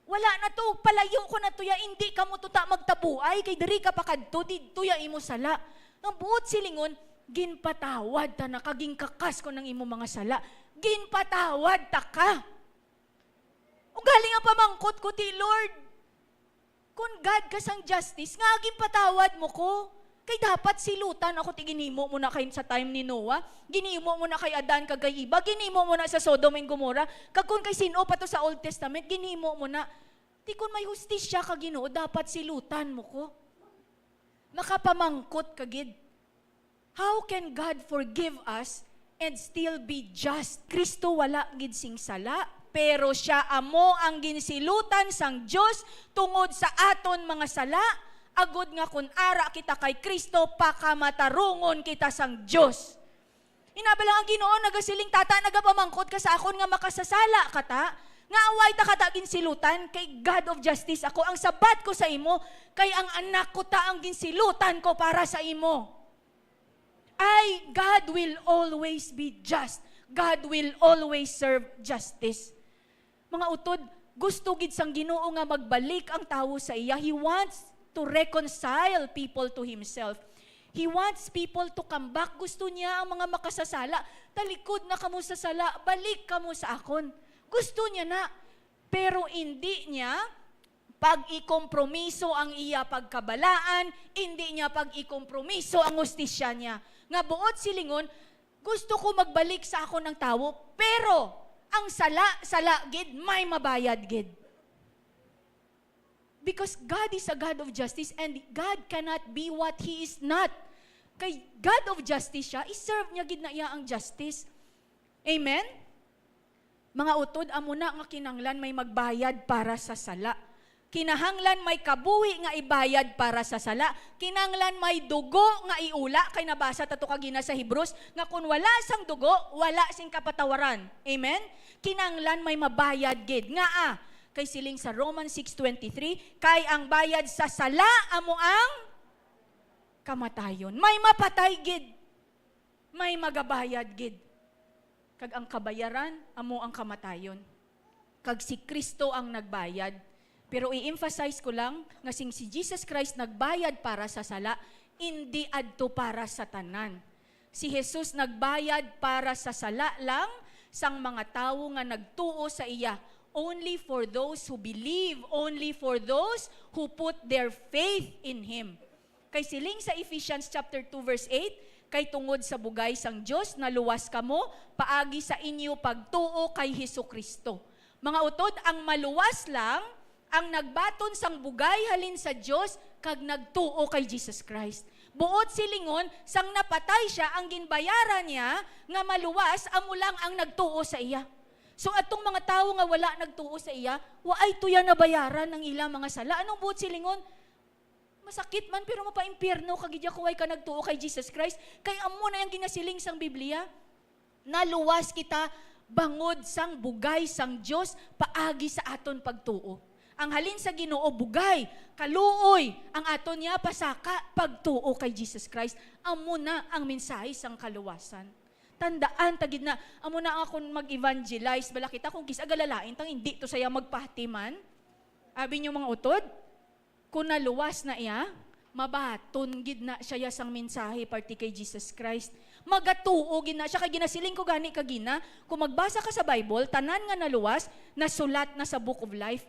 Wala na to, palayo ko na to ya, indi ka mo to ta magtabuay, kay diri ka pa kadto, didto ya imo sala. Nga buot silingon, ginpatawad ta na ka, ginkakas ko ng imo mga sala. Ginpatawad ta ka. Ugaling ang pamangkot ko, ti, Lord, kun God ka sang justice, nga ginpatawad mo ko. Kay dapat silutan ako, ti, ginhimo mo na kay sa time ni Noah, ginhimo mo na kay Adan kag kay Eva, ginhimo mo na sa Sodom and Gomorrah, kag kun kay sin-o pa to sa Old Testament, ginhimo mo na. Ti, kun may hustisya ka, Ginoo, dapat silutan mo ko. Makapamangkot ka gid. How can God forgive us and still be just? Kristo wala gid sing sala, pero siya amo ang ginsilutan sang Dios tungod sa aton mga sala, agod nga kun ara kita kay Kristo, pakamatarungon kita sang Dios. Ina bala ang Ginoo nagasiling, "Tata, nagapamangkot ka sa akon nga makasasala ka ta, nga away ta ka ta ginsilutan, kay God of justice ako. Ang sabat ko sa imo, kay ang anak ko ta ang ginsilutan ko para sa imo." Ay, God will always be just. God will always serve justice. Mga utod, gusto gid sang Ginoo nga magbalik ang tawo sa iya. He wants to reconcile people to himself. He wants people to come back. Gusto niya ang mga makasasala, "Talikod na kamo sa sala, balik kamo sa akon." Gusto niya na. Pero indi niya pag-ikompromiso ang iya pagkabalaan, indi niya pag-ikompromiso ang hustisya niya. Nga buot silingon, "Gusto ko magbalik sa akon ang tawo, pero ang sala, sala gid, may mabayad gid." Because God is a God of justice and God cannot be what He is not. Kay God of justice siya, i-serve niya gid na iya ang justice. Amen? Mga utod, amo na nga kinahanglan may magbayad para sa sala. Kinahanglan may kabuhi nga ibayad para sa sala. Kinahanglan may dugo nga iula, kay nabasa ta to kagina sa Hebreos nga kun wala sang dugo, wala sing kapatawaran. Amen? Kinahanglan may mabayad gid. Ngaa? Kay siling sa Romans six twenty-three, kay ang bayad sa sala amo ang kamatayon. May mapatay gid. May magabayad gid. Kag ang kabayaran amo ang kamatayon. Kag si Cristo ang nagbayad. Pero i-emphasize ko lang nga sing si Jesus Christ nagbayad para sa sala, indi adto para sa tanan. Si Jesus nagbayad para sa sala lang sang mga tawo nga nagtuo sa iya, only for those who believe, only for those who put their faith in Him. Kay siling sa Ephesians chapter two verse eight, kay tungod sa bugay sang Dios naluwas kamo paagi sa inyo pagtuo kay Jesu-Cristo. Mga utod, ang maluwas lang ang nagbaton sang bugay halin sa Dios kag nagtuo kay Jesus Christ. Buot silingon, sang napatay sia, ang ginbayaran niya nga maluwas amo lang ang nagtuo sa iya. So, atong mga tawo nga wala nagtuo sa iya, waay tuya nabayaran ang ilang mga sala. Anong buot silingon? Masakit man, pero mapaimpyerno ka gid ya kung way ka nagtuo kay Jesus Christ. Kay amo na ang ginasiling sang Biblia. Naluwas kita bangod sang bugay sang Dios paagi sa aton pagtuo. Ang halin sa Ginoo bugay, kaluoy, ang aton niya pasaka, pagtuo kay Jesus Christ. Amo na ang mensahe sang kaluwasan. Tandaan ta gid na, amo na nga kung mag-evangelize bala kita, kung kis-a galalain tang hindi to saya magpahatiman. Abi niyo, mga utod? Kung naluwas na iya, mabaton gid na siya ya sang mensahe parte kay Jesus Christ. Magatuo gid na siya. Kay ginasiling ko gani kagina, kung magbasa ka sa Bible, tanan nga naluwas, nasulat na sa Book of Life.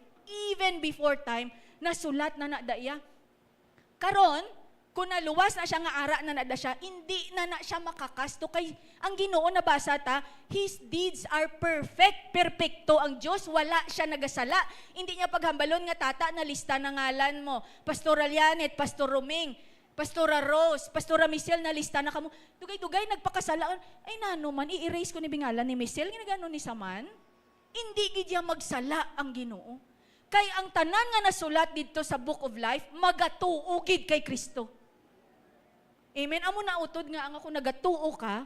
Even before time, nasulat na na da iya. Karon, kung naluwas na siya nga ara na na da siya, hindi na na siya makakasto kay ang Ginoo, nabasa ta, "His deeds are perfect." Perpekto ang Dios, wala siya nagasala. Hindi niya paghambalon nga, "Tata, nalista na ngalan mo. Pastora Lianet, Pastor Roming, Pastora Rose, Pastora Michelle, nalista na kamo." Dugay-dugay nagpakasala. Ay, nano man, i-erase ko ni bingalan ni Michelle. Ginagano ni Saman? Hindi gid ya magsala ang Ginoo. Kay ang tanan nga nasulat didto sa Book of Life, magatuo gid kay Kristo. Amen. Amo na utod nga ang ako nagatuo ka,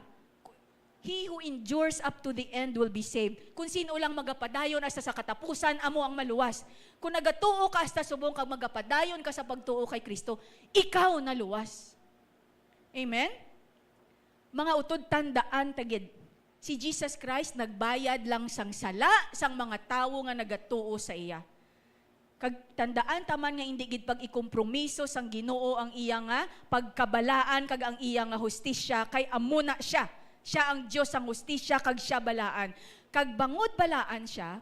"He who endures up to the end will be saved." Kung sino lang magapadayon hasta sa katapusan, amo ang maluwas. Kung nagatuo ka hasta subong kag magapadayon ka sa pagtuo kay Kristo, ikaw naluwas. Amen? Mga utod, tandaan ta gid, si Jesus Christ nagbayad lang sang sala sang mga tawo nga nagatuo sa iya. Kag tandaan ta man nga indi gid pag-ikompromiso sang Ginoo ang iya nga pagkabalaan kag ang iya nga hustisya, kay amo na sia. Sia ang Dios sang hustisya kag sia balaan. Kag bangod balaan sia,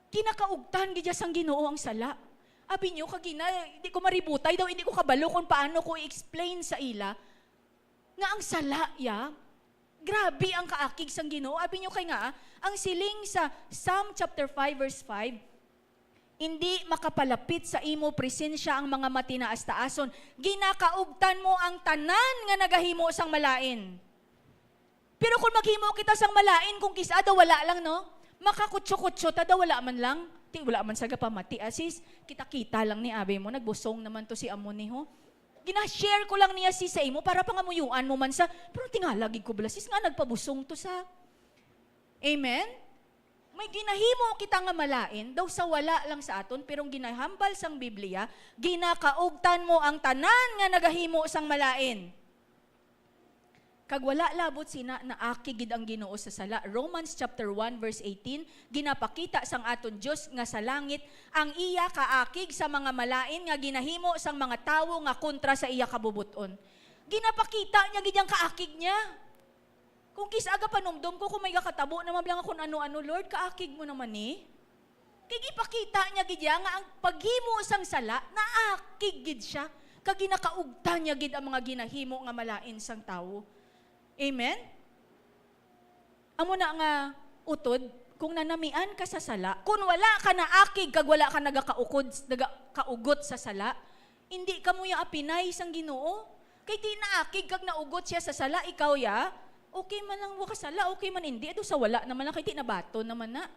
ginakaugtan gid sia sang Ginoo ang sala. Abi niyo, kagina, di ko maributay daw, hindi ko kabalo kung paano ko i-explain sa ila nga ang sala ya, grabe ang kaakig sang Ginoo. Abi niyo, kay nga, ang siling sa Psalm chapter five verse five, "Indi makapalapit sa imo presensya ang mga matinaas-taason. Ginakaugtan mo ang tanan nga nagahimo sang malain." Pero kung maghimo kita sang malain, kung kis-a daw wala lang, no? Makakutso-kutso ta daw, wala man lang. Ti, wala man sa gapamati, ah, sis. Kita-kita lang ni abi mo, nagbusong naman to si amo ni, ho. Gina-share ko lang niya, sis, sa imo para pangamuyuan mo man sa, pero tingala gid ko bala, sis, nga nagpabusong to sa. Amen? May ginahimo kita nga malain, daw sa wala lang sa aton, pero ang ginahambal sang Biblia, "Ginakaugtan mo ang tanan nga nagahimo sang malain." Kag wala labot sina naakig gid ang Ginoo sa sala. Romans chapter one verse eighteen, ginapakita sang aton Dios nga sa langit ang iya kaakig sa mga malain nga ginahimo sang mga tawo nga kontra sa iya kabubot-on. Ginapakita niya gid ang kaakig niya. Kung kis-a gapanumdom ko kung may gakatabo naman lang kung ano-ano, Lord, kaakig mo naman ni. Kay gipakita niya gid iya nga ang paghimo sang sala, naakig gid siya, kag ginakaugtan niya gid ang mga ginahimo nga malain sang tawo. Amen? Amo na nga utod, kung nanamian ka sa sala, kung wala ka naakig kag wala ka nagakaukod, nagakaugot sa sala, hindi ka mo ya apinay sang Ginoo. Kay ti naakig kag naugot siya sa sala, ikaw ya, Okay man lang makasala, okay man hindi, ito sa wala naman lang, kay di nabaton naman na.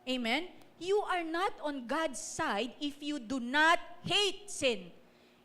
Amen? You are not on God's side if you do not hate sin.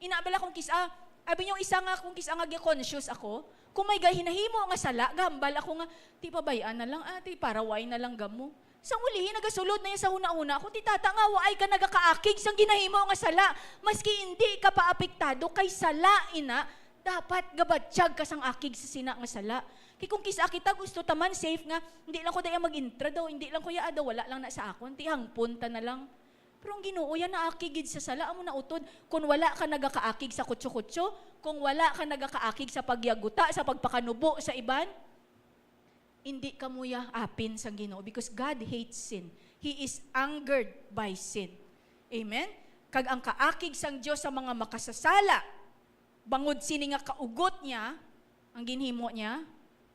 Ina bala kung kisa, abi niyo isa nga kung kisa nga gi-conscious ako, kung may gahinahimo nga sala, gahambal ako nga, "Ti pabay-an na lang, ati, paraway na lang gamo." Sang ulihi, nagasulod na iya sa hunahuna ko, "Ti tata nga, waay ka nagakaakig sang ginahimo nga sala, maski indi ka pa apektado kay sala ina, dapat gabatyag ka sang akig sa sina nga sala." Kay kung kisa kita gusto ta man safe nga, "Hindi lang ko daya mag-intra daw, hindi lang ko ya daw, wala lang na sa akon, ti hangpon ta na lang." Pero ang Ginoo yan naakig gid sa sala, amo na utod, kung wala ka nagakaakig sa kutso-kutso, kung wala ka nagakaakig sa pagyaguta, sa pagpakanubo sa iban, hindi ka mo ya apin sang Ginoo, because God hates sin. He is angered by sin. Amen? Kag ang kaakig sang Dios sa mga makasasala, bangod sini nga kaugot niya, ang ginhimo niya,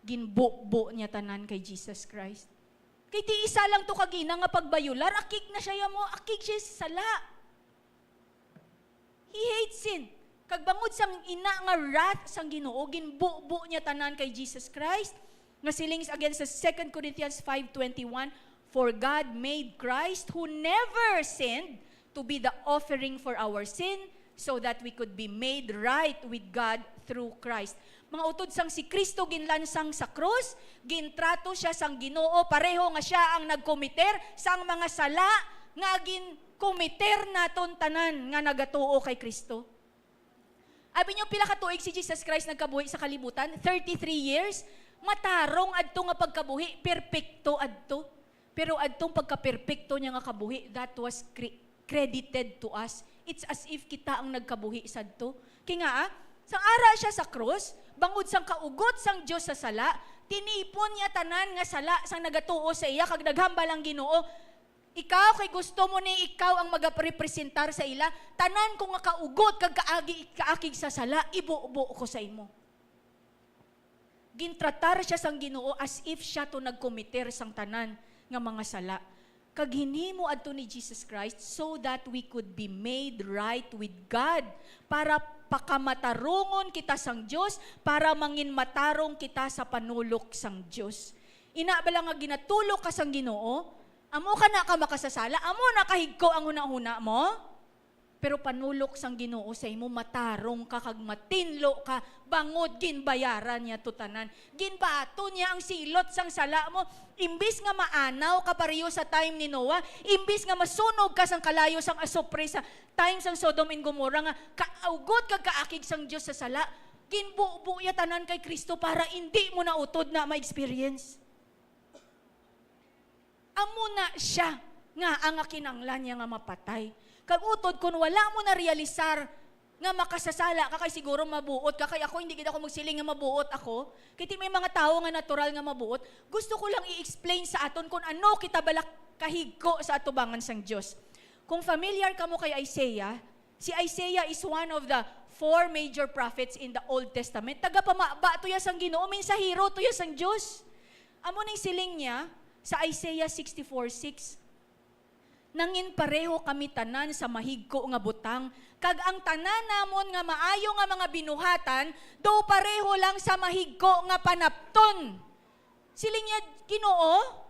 ginbubo niya tanan kay Jesus Christ. Kay ti isa lang to ka gina nga pagbayular, akig na siya mo, akig siya sa sala. He hates sin. Kag bangod sang ina nga wrath sang Ginoo, ginbubo niya tanan kay Jesus Christ. Nga siling again sa Second Corinthians five twenty-one, "For God made Christ, who never sinned, to be the offering for our sin, so that we could be made right with God through Christ." Mga utod, sang si Kristo ginlansang sa krus, gintrato siya sang Ginoo pareho nga siya ang nagkomiter sang mga sala nga ginkomiter naton tanan nga nagatuo kay Kristo. Abi niyo, pila ka tuig si Jesus Christ nagkabuhi sa kalibutan? Thirty-three years. Matarong adto nga pagkabuhi, perpekto adto. Pero adtong pagkaperpekto niya nga kabuhi, that was cre-, credited to us. It's as if kita ang nagkabuhi sadto. Kay nga, ah, sang ara siya sa krus, bangod sang kaugot sang Dios sa sala, tinipon niya tanan nga sala sang nagatuo sa iya, kag naghambal ang Ginoo, "Ikaw, kay gusto mo ni ikaw ang magarepresentar sa ila, tanan ko nga kaugot kag kaagi, kaakig sa sala, ibubo ko sa imo." Gintratar siya sang Ginoo as if siya to nagkomiter sang tanan nga mga sala. Kag hinimo adto ni Jesus Christ so that we could be made right with God, para pakamatarungon kita sang Dios, para manginmatarong kita sa panulok sang Dios. Ina bala nga ginatulok ka sang Ginoo, amo ka na ka makasasala, amo na kahigko ang hunahuna mo? Pero panulok sang Ginoo sa imo, matarong ka kag matinlo ka, bangod ginbayaran niya to tanan. Ginbaton niya ang silot sang sala mo. Imbis nga maanaw ka pareho sa time ni Noah, imbis nga masunog ka sang kalayo sang asupre sa time sang Sodom and Gomorrah, nga kaugot kag kaakig sang Dios sa sala, ginbubo niya tanan kay Cristo para indi mo na utod na ma-experience. Amo na siya nga ang kinahanglan niya nga mapatay. Kag utod, kun wala mo na realisar nga makasasala ka, kay siguro mabuot ka, kay ako, hindi gid ako magsiling nga mabuot ako. Kay ti may mga tawo nga natural nga mabuot. Gusto ko lang i-explain sa aton kung ano kita bala kahigko sa atubangan sang Dios. Kung familiar kamo kay Isaiah, si Isaiah is one of the four major prophets in the Old Testament. Tagapamaba to ya sang Ginoo, mensahero to ya sang Dios. Amo ning siling niya sa Isaiah sixty-four six, "Nangin pareho kami tanan sa mahigko nga butang, kag ang tanan namon nga maayo nga mga binuhatan daw pareho lang sa mahigko nga panapton." Siling niya, "Ginoo,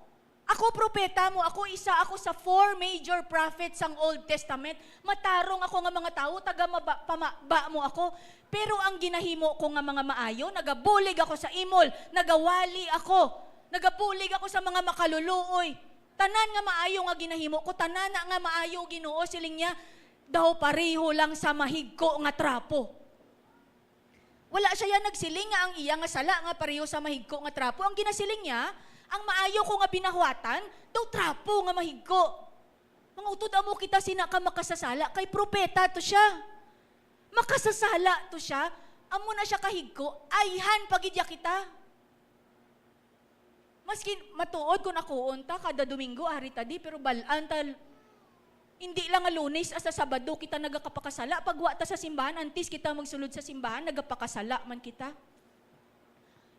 ako propeta mo, ako isa ako sa four major prophets sang Old Testament. Matarong ako nga mga tawo, taga maba-, pamaba mo ako. Pero ang ginahimo ko nga mga maayo, nagabulig ako sa imol, nagawali ako, nagabulig ako sa mga makaluluoy. Tanan nga maayo nga ginahimo ko, tanan na nga maayo, Ginoo," siling niya, "daw pareho lang sa mahigko nga trapo." Wala siya yan nagsiling nga ang iya nga sala nga pareho sa mahigko nga trapo. Ang ginasiling niya, ang maayo ko nga binahuatan, daw trapo nga mahigko. Mga utod, amo kita sina ka makasasala, kay propeta to siya. Makasasala to siya, amo na siya kahigko, ayhan pa gid ya kita. Maski matuod kun akuon ta, kada Domingo ari ta di, pero bal-an ta, hindi lang nga Lunes asa Sabado kita nagakapakasala. Pag wa ta sa simbahan, antes kita magsulod sa simbahan, nagapakasala man kita.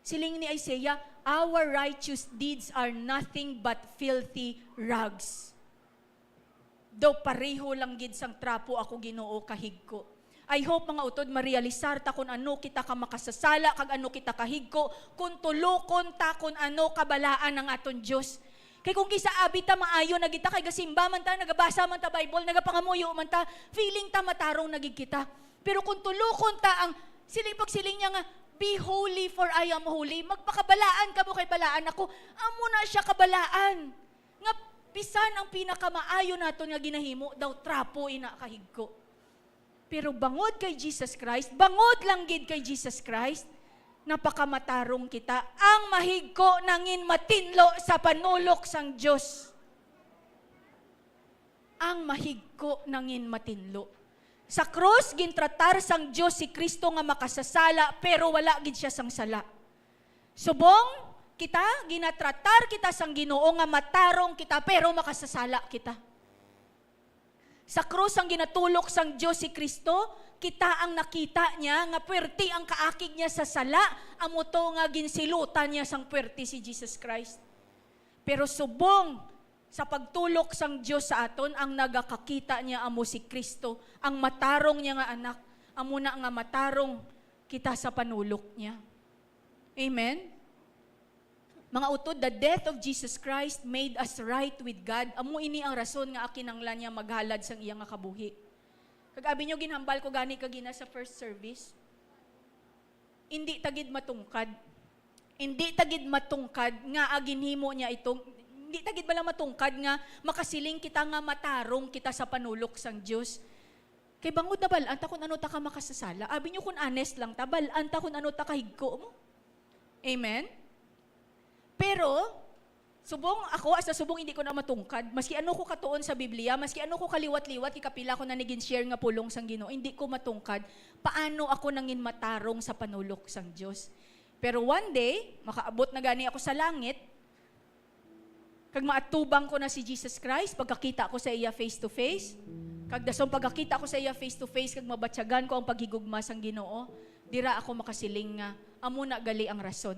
Siling ni Isaiah, "Our righteous deeds are nothing but filthy rags." Daw pareho lang gid sang trapo ako, Ginoo, kahigko. I hope, mga utod, marealisar ta kun ano kita ka makasasala kag ano kita kahigko, kun tulokon ta kun ano kabalaan ang aton Dios. Kay kung gisaabi ta, maayo na gid ta, kay gasimba man ta, nagabasa man ta Bible, nagapangamuyo man ta, feeling ta matarong na gid kita. Pero kung tulokon ta ang siling, pagsiling niya nga, "Be holy, for I am holy," magpakabalaan kamo kay balaan ako. Amo na siya kabalaan. Nga bisan ang pinakamaayo naton nga ginahimo daw trapo ina kahigko. Pero bangod kay Jesus Christ, bangod lang gid kay Jesus Christ, napakamatarong kita. Ang mahigko nangin matinlo sa panulok sang Dios. Ang mahigko nangin matinlo. Sa krus, gintratar sang Dios si Cristo nga makasasala, pero wala gid siya sang sala. Subong kita, ginatratar kita sang Ginoo nga matarong kita, pero makasasala kita. Sa krus ang ginatulok sang Dios si Cristo, kita ang nakita niya nga puwerte ang kaakig niya sa sala, amo to nga ginsilutan niya sang puwerte si Jesus Christ. Pero subong sa pagtulok sang Dios sa aton, ang nagakakita niya amo si Cristo, ang matarong niya nga Anak, amo na nga matarong kita sa panulok niya. Amen? Mga utod, the death of Jesus Christ made us right with God. Amo ini ang rason nga kinahanglan niya maghalad sang iya nga kabuhi. Kag abi niyo, ginhambal ko gani kagina sa first service. Hindi ta gid matungkad. Hindi ta gid matungkad nga ginhimo niya ito. Hindi ta gid bala matungkad nga makasiling kita nga matarong kita sa panulok sang Dios. Kay bangod nabal-an ta kun ano ta ka makasasala. Abi niyo, kun honest lang ta, bal-an ta kun ano ta kahigko mo. Amen? Pero, subong ako, as a subong, hindi ko na matungkad. Maski ano ko katuon sa Biblia, maski ano ko kaliwat-liwat, ikapila ko na ni gin-share nga pulong sang Ginoo, hindi ko matungkad paano ako nangin matarong sa panulok sang Dios. Pero one day, makaabot na gani ako sa langit, kag maatubang ko na si Jesus Christ, pagkakita ko sa iya face to face, kag dason pagkakita ko sa iya face to face, kag mabatyagan ko ang paghigugma sang Ginoo, dira ako makasiling nga, amo na gali ang rason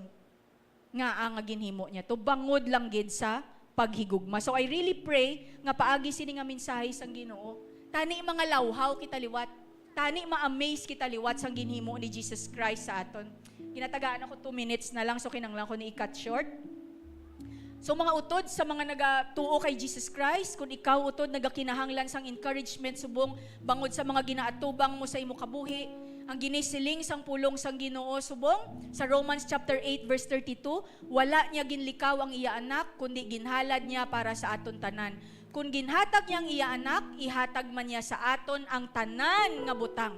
nga ang ginhimo niya to, bangod lang gid sa paghigugma. So, I really pray nga paagi sini nga mensahe sang Ginoo, tani mga lawhaw kita liwat, tani ma-amaze kita liwat sang ginhimo ni Jesus Christ sa aton. Ginatagaan ako two minutes na lang, so kinahanglan ko ni i-cut short. So, mga utod, sa mga nagatuo kay Jesus Christ, kun ikaw, utod, nagakinahanglan sang encouragement subong bangod sa mga ginaatubang mo sa imo kabuhi, ang ginisiling sang pulong sang Ginoo subong sa Romans chapter eight verse thirty-two, "Wala niya ginlikaw ang iya Anak, kundi ginhalad niya para sa aton tanan. Kon ginhatag niya ang iya Anak, ihatag man niya sa aton ang tanan nga butang."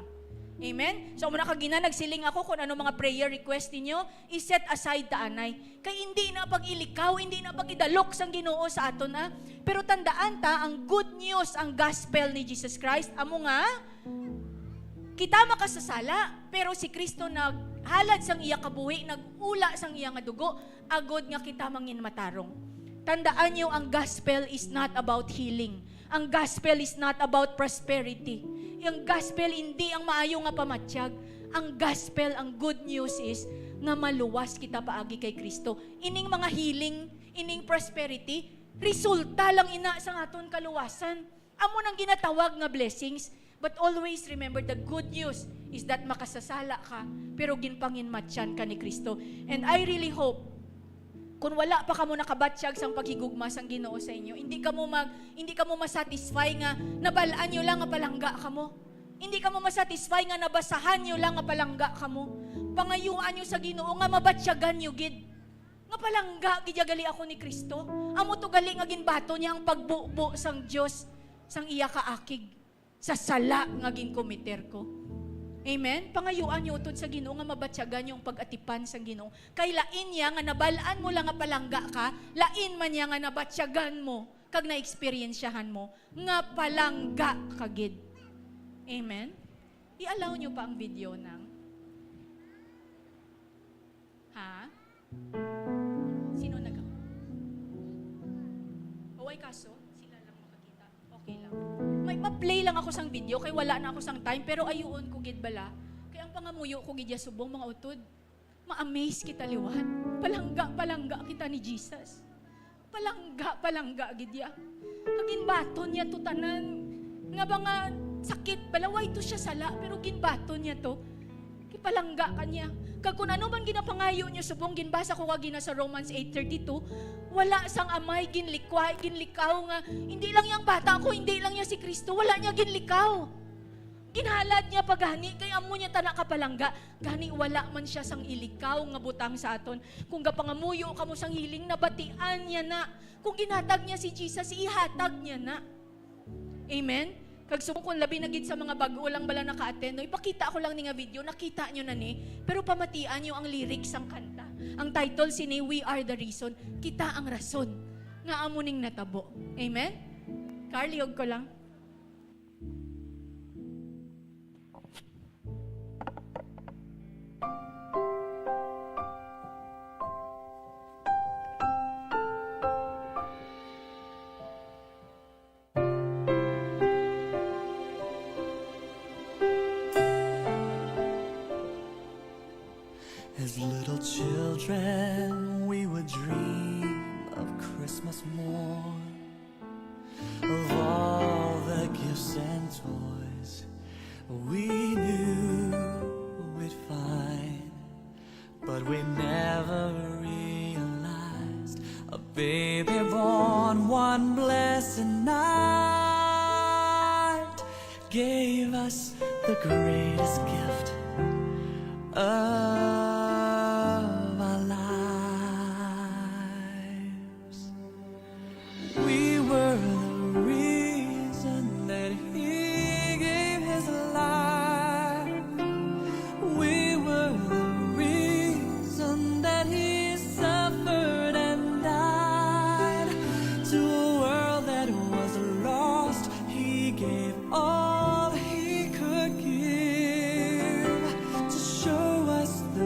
Amen? So, amo na kagina, nagsiling ako kung ano mga prayer request ninyo, i-set aside ta anay. Kay hindi na pag-ilikaw, hindi na pag-idalok sang Ginoo sa aton, ah. Pero tandaan ta, ang good news, ang gospel ni Jesus Christ, amo nga, kita makasasala, pero si Cristo naghalad sang iya kabuhi, nag-ula sang iya nga dugo, agod nga kita mangin matarong. Tandaan niyo, ang gospel is not about healing. Ang gospel is not about prosperity. Ang gospel hindi ang maayo nga pamatyag. Ang gospel, ang good news is nga maluwas kita paagi kay Cristo. Ining mga healing, ining prosperity, resulta lang ina sang aton kaluwasan. Amo nang ginatawag nga blessings. But always remember, the good news is that makasasala ka, pero ginpanginmatyan ka ni Cristo. And I really hope, kung wala pa kamo nakabatyag sang paghigugma sang Ginoo sa inyo, hindi kamo mag, hindi kamo masatisfy nga nabal-an nyo lang nga palangga kamo. Hindi kamo masatisfy nga nabasahan nyo lang nga palangga kamo. Pangayuan nyo sa Ginoo nga mabatyagan nyo gid nga palangga gid ya gali ako ni Cristo. Amo to gali nga ginbaton niya ang pagbubo sang Dios sang iya kaakig sa sala nga ginkomiter ko. Amen? Pangayuan niyo utod sa Ginoo nga mabatyagan niyo ang pag-atipan sang Ginoo. Kay lain niya nga nabal-an mo lang nga palangga ka, lain man niya nga nabatyagan mo kag naeksperyensyahan mo nga palangga ka gid. Amen? I-allow niyo pa ang video nang. Ha? Sino nag- O, ay kaso, sila lang makakita. Okay lang. May ma-play lang ako sang video kay wala na ako sang time, pero ayuon ko gid bala. Kay ang pangamuyo ko gid ya subong, mga utod. Ma-amaze kita liwat. Palangga, palangga kita ni Jesus. Palangga, palangga gid ya. Kaginbaton niya to tanan nga mga Sakit bala, way to siya sala, pero ginbaton niya to. Kay palangga ka niya. Kag kun ano man ginapangayo niya, subong ginbasa ko kagina sa Romans eight thirty-two, wala sang amay ginlikwa-, ginlikaw nga, "Hindi lang yang bata ko, hindi lang niya si Kristo." Wala niya ginlikaw. Ginhalad niya pa gani, kay amo niya tana kapalangga. Gani wala man siya sang ilikaw nga butang sa aton. Kung gapangamuyo kamo sang healing, nabatian niya na. Kung ginhatag niya si Jesus, ihatag niya na. Amen? Kag subong kung labi na gid sa mga bag-o lang bala naka-attend, no? Ipakita ko lang ni nga video, nakita nyo na ni. Pero pamatian nyo ang lyrics sang kanta. Ang title sini, We Are the Reason. Kita ang rason nga amo ning natabo. Amen? Carl, lihog ko lang. As little children, we would dream of Christmas morn, of all the gifts and toys we knew we'd find. But we never realized a baby born one blessed night gave us the greatest gift of our lives. We were the reason that he gave his life. We were the reason that he suffered and died. To a world that was lost, he gave all he could give to show us the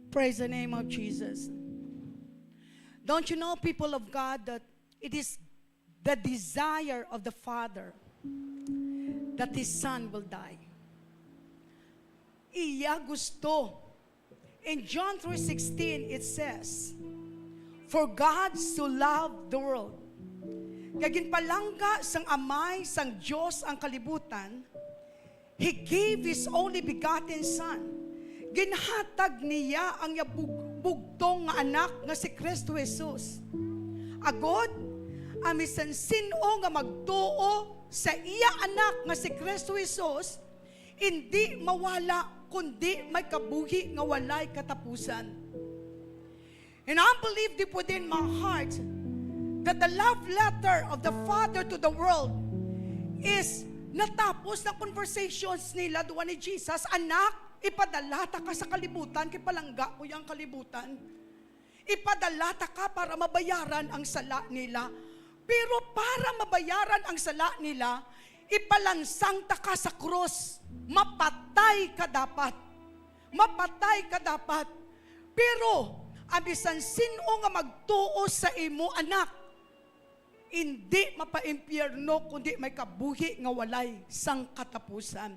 Praise the name of Jesus. Don't you know, people of God, that it is the desire of the Father that His Son will die? Iya gusto. In John three sixteen, it says, "For God so loved the world." Nga ginpalangga sang Amay sang Dios ang kalibutan, He gave His only begotten Son. Ginhatag niya ang iya bug-, bugtong nga Anak nga si Cristo Jesus. Agod, ang bisan sin-o nga magtuo sa iya Anak nga si Cristo Jesus, indi mawala, kundi may kabuhi nga walay katapusan. And I believe deep within my heart that the love letter of the Father to the world is natapos na conversations nila duwa ni Jesus, "Anak, ipadala ta ka sa kalibutan kay palangga ko yang kalibutan. Ipadala ta ka para mabayaran ang sala nila. Pero para mabayaran ang sala nila, ipalansang ta ka sa krus. Mapatay ka dapat. Mapatay ka dapat. Pero ang bisan sin-o nga magtuo sa imo, anak, indi mapaimpyerno, kundi may kabuhi nga walay sang katapusan."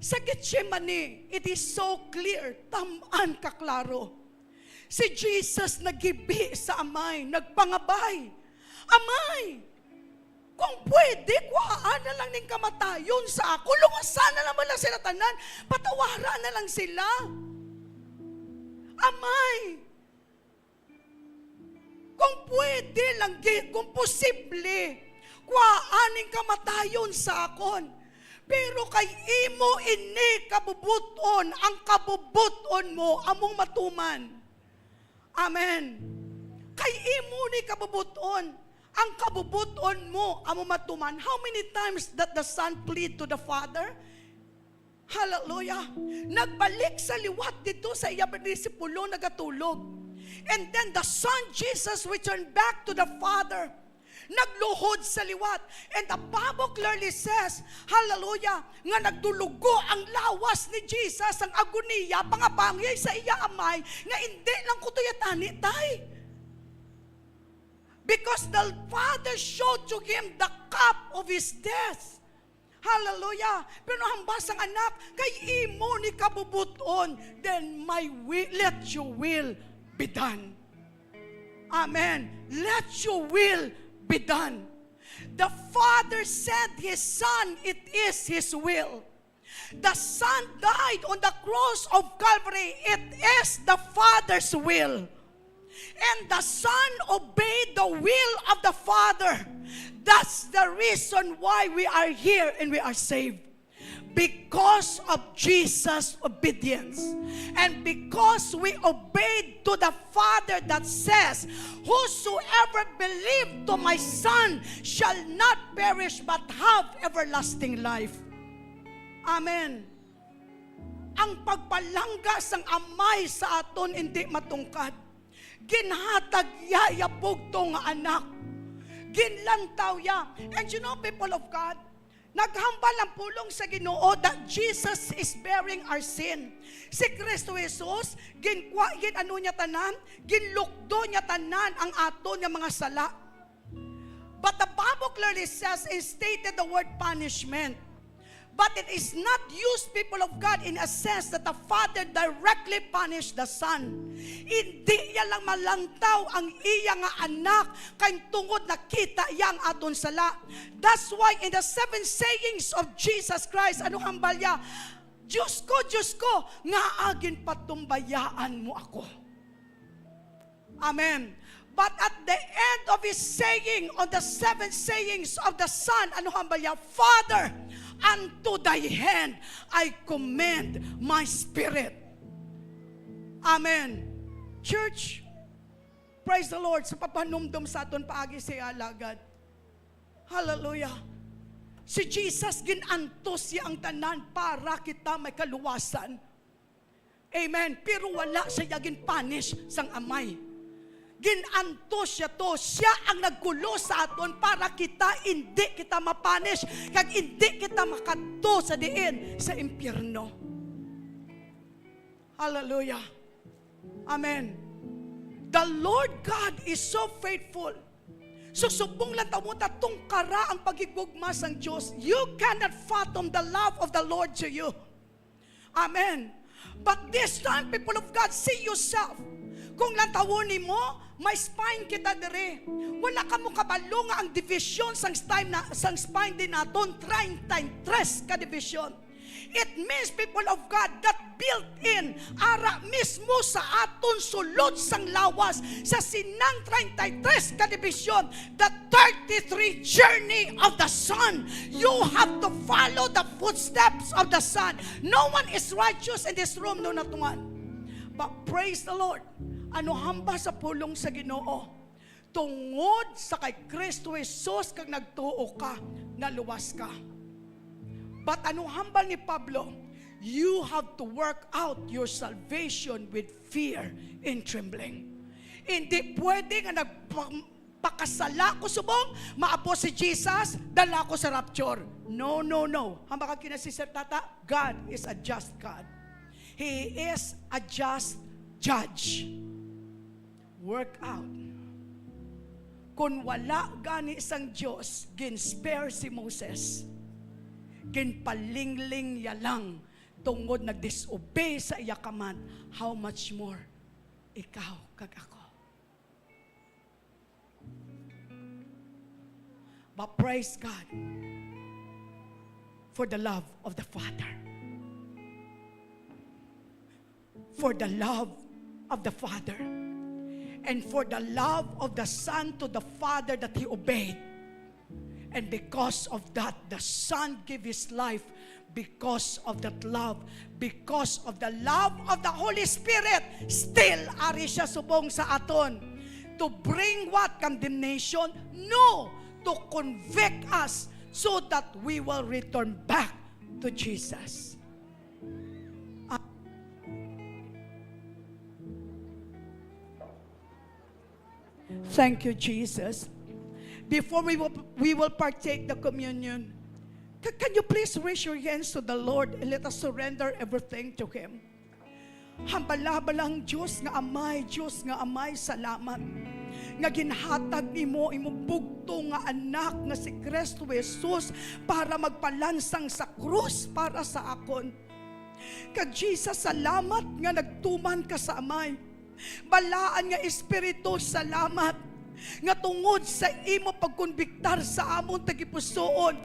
Sa Getsemani, it is so clear, tam-an ka klaro. Si Jesus naghibi sa Amay, nagpangabay, "Amay, kung pwede, kuhaan na lang ning kamatayon sa ako. Luwasan na lang bala sila tanan. Patawara na lang sila. Amay, kung pwede lang, gi-, kung posible, kuhaan ning kamatayon sa akon. Pero kay imo ini kabubot-on, ang kabubot-on mo among matuman." Amen. Kay imo ni kabubot-on, ang kabubot-on mo amo matuman. How many times that the son plead to the father? Hallelujah. Nagbalik sa liwat dito sa iya mga disipulo nagatulog. And then the son Jesus returned back to the Father. Nagluhod sa liwat. And the Bible clearly says, hallelujah, nga nagdulugo ang lawas ni Jesus, ang agoniya, pangabangi sa iya Amay, nga, "Indi lang ko tuyatani, tay." Because the Father showed to him the cup of his death. Hallelujah. Pero hambal sang anak, "Kay imo ni kabubot-on, then my will, let your will be done." Amen. "Let your will be done." The Father sent His Son, it is His will. The Son died on the cross of Calvary, it is the Father's will. And the Son obeyed the will of the Father. That's the reason why we are here and we are saved. Because of Jesus' obedience. And because we obeyed to the Father that says, "Whosoever believe to my Son shall not perish but have everlasting life." Amen. Ang pagpalangga sang Amay sa aton indi matungkad. Ginhatag iya iya bugtong nga anak. Ginlantaw iya. And you know, people of God, naghambal ang pulong sa Ginoo that Jesus is bearing our sin. Si Cristo Jesus, ginkwa-, gin-ano niya tanan, ginlukdo niya tanan ang aton nga mga sala. But the Bible clearly says and stated the word punishment. But it is not used, people of God, in a sense that the father directly punished the son. Hindi niya lang malantaw ang iya nga anak kay tungod nakita iya ang aton sala. That's why in the seven sayings of Jesus Christ, ano hambal niya? "Diyos ko, Diyos ko, ngaa ginpatumbayaan mo ako?" Amen. But at the end of his saying, on the seven sayings of the Son, ano hambal niya? "Father, unto thy hand I commend my spirit." Amen. Church, praise the Lord sa pagpanumdom sa aton paagi sa iya alagad. Hallelujah. Si Jesus, gin-antos siya ang tanan para kita may kaluwasan. Amen. Pero wala siya gin-punish sang Amay. Gin-antos siya to. Siya ang nagkulo sa aton para kita, indi kita ma-punish, kag indi kita makadto sa diin, sa impyerno. Hallelujah. Amen. The Lord God is so faithful. So, subong lang ta mo ta tungkara ang paghigugma sang Dios. You cannot fathom the love of the Lord to you. Amen. But this time, people of God, see yourself. Kung lantawon nimo, may spine kita diri. Wala kamo kabalo nga ang division sang spine na, sang spine din naton, treinta y tres ka division. It means, people of God, that built in, ara mismo sa aton sulod sang lawas, sa sinang treinta y tres ka division, the thirty-three journey of the sun. You have to follow the footsteps of the sun. No one is righteous in this room, no, not one. But praise the Lord. Ano hamba sa pulong sa Ginoo? Tungod sa kay Kristo Jesus kag nagtuo ka, naluwas ka. But ano hambal ni Pablo? You have to work out your salvation with fear and trembling. Hindi pwede nga nagpa-, pakasala ko subong, maabot si Jesus, dala ko sa rapture. No, no, no. Hamba ka kina Sister Tata, God is a just God. He is a just judge. Work out. Kung wala gani sang Dios gin-spare si Moses, ginpalingling niya lang tungod nag-disobey sa iya command, how much more ikaw kag ako? But praise God for the love of the Father. For the love of the Father. And for the love of the Son to the Father that He obeyed. And because of that, the Son gave His life. Because of that love, because of the love of the Holy Spirit, still ari siya subong sa aton. To bring what? Condemnation? No, to convict us so that we will return back to Jesus. Thank you, Jesus. Before we will, we will partake the communion, ca-, can you please raise your hands to the Lord and let us surrender everything to Him? Hambala-hambala ang Dios nga Amay, Dios nga Amay, salamat nga ginhatag nimo imong bugtong nga Anak nga si Kristo Jesus para magpalansang sa krus para sa akon. Kag Jesus, salamat nga nagtuman ka sa Amay. Balaan nga Espiritu, salamat nga tungod sa imo pagkonbiktar sa amon tagipusoon,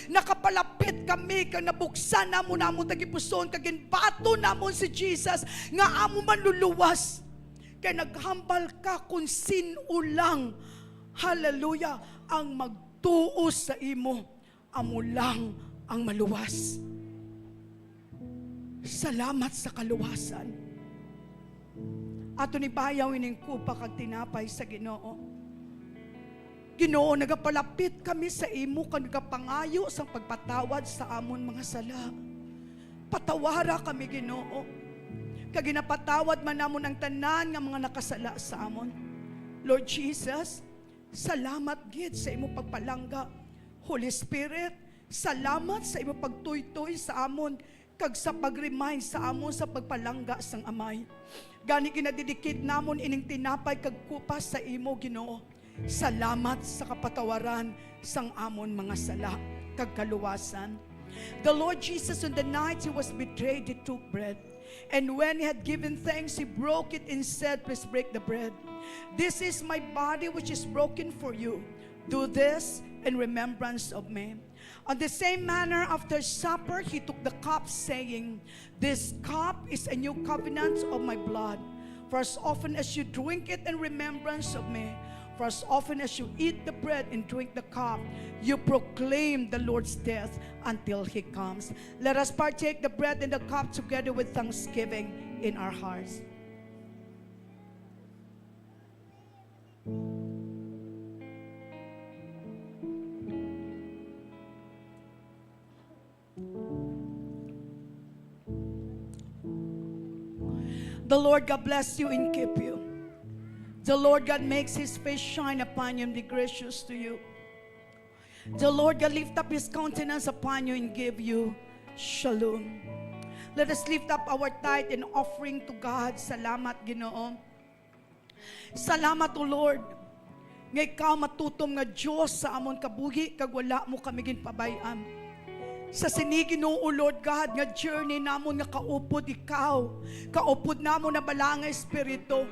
nakapalapit kami kag nabuksan namon amon tagipusoon kag ginbaton namon si Jesus nga amon Manluluwas. Kay naghambal ka, kon sin-o lang, hallelujah, ang magtuo sa imo, amo lang ang maluwas. Salamat sa kaluwasan. Ato ni bayaw ining kupa kag tinapay sa Ginoo. Ginoo, nagapalapit kami sa imo kag nagapangayo sang pagpatawad sa amon mga sala. Patawara kami, Ginoo, kag ginapatawad man namon ang tanan nga mga nakasala sa amon. Lord Jesus, salamat gid sa imo pagpalangga. Holy Spirit, salamat sa imo pagtuytoy sa amon kag sa pag-remind sa amon sa pagpalangga sang Amay. Gani, ginadidikit namon ining tinapay kag kupa sa imo, Ginoo. Salamat sa kapatawaran sang amon mga sala kag kaluwasan. The Lord Jesus, on the night he was betrayed, he took bread. And when he had given thanks, he broke it and said, "Please break the bread. This is my body which is broken for you. Do this in remembrance of me." On the same manner, after supper, he took the cup, saying, "This cup is a new covenant of my blood. For as often as you drink it in remembrance of me, for as often as you eat the bread and drink the cup, you proclaim the Lord's death until he comes." Let us partake the bread and the cup together with thanksgiving in our hearts. The Lord God bless you and keep you. The Lord God makes his face shine upon you and be gracious to you. The Lord God lift up his countenance upon you and give you shalom. Let us lift up our tithe and offering to God. Salamat, Ginoo. Salamat, O Lord, nga ikaw matutom nga Dios sa amon kabuhi, kag wala mo kami ginpabay-an. Sa sini, Ginoo, Lord God, nga journey namon nga kaupod ikaw, kaupod namon na bala nga espiritu.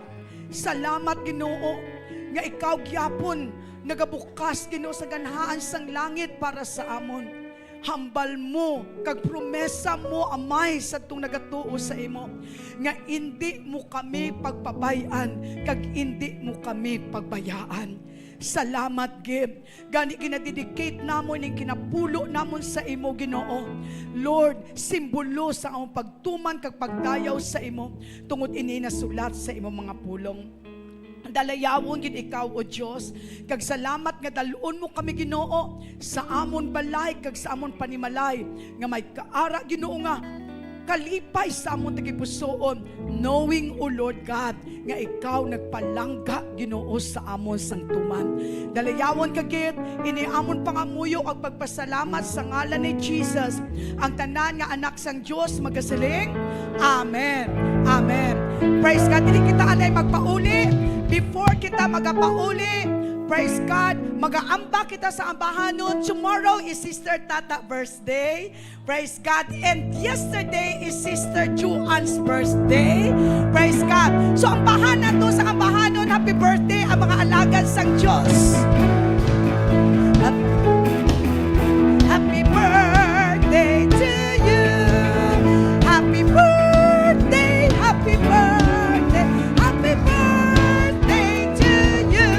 Salamat, Ginoo, nga ikaw gyapon nagabukas, Ginoo, sa ganhaan sang langit para sa amon. Hambal mo kag promesa mo, Amay, sa tong nagatuo sa imo, nga indi mo kami pagpabay-an kag indi mo kami pagbayaan. Salamat gid. Gani, ginadedicate namon ning kinapulo namon sa imo, Ginoo. Lord, simbolo sa among pagtuman kag pagdayaw sa imo, tungod ini nasulat sa imo mga pulong. Dalayawon gid ikaw, O Dios, kag salamat nga dal-on mo kami, Ginoo, sa amon balay kag sa amon panimalay, nga may kaara, Ginoo, nga kalipay sa amon tagipusoon, knowing, O Lord God, nga ikaw nagpalangga, Ginoo, sa amon sang tuman. Dalayawon ka gid ini amon pangamuyo ag pagpasalamat sa ngalan ni Jesus. Ang tanan nga anak sang Dios magasiling, "Amen. Amen." Praise God. Dili kita anay magpauli. Before kita magapauli, praise God, magaamba kita sa ambahanon. Tomorrow is Sister Tata birthday. Praise God. And yesterday is Sister Juan's birthday. Praise God. So, ambahan nato sa ambahanon, happy birthday ang mga alagad sang Dios. Hap-, happy birthday to you. Happy birthday, happy birthday, happy birthday to you.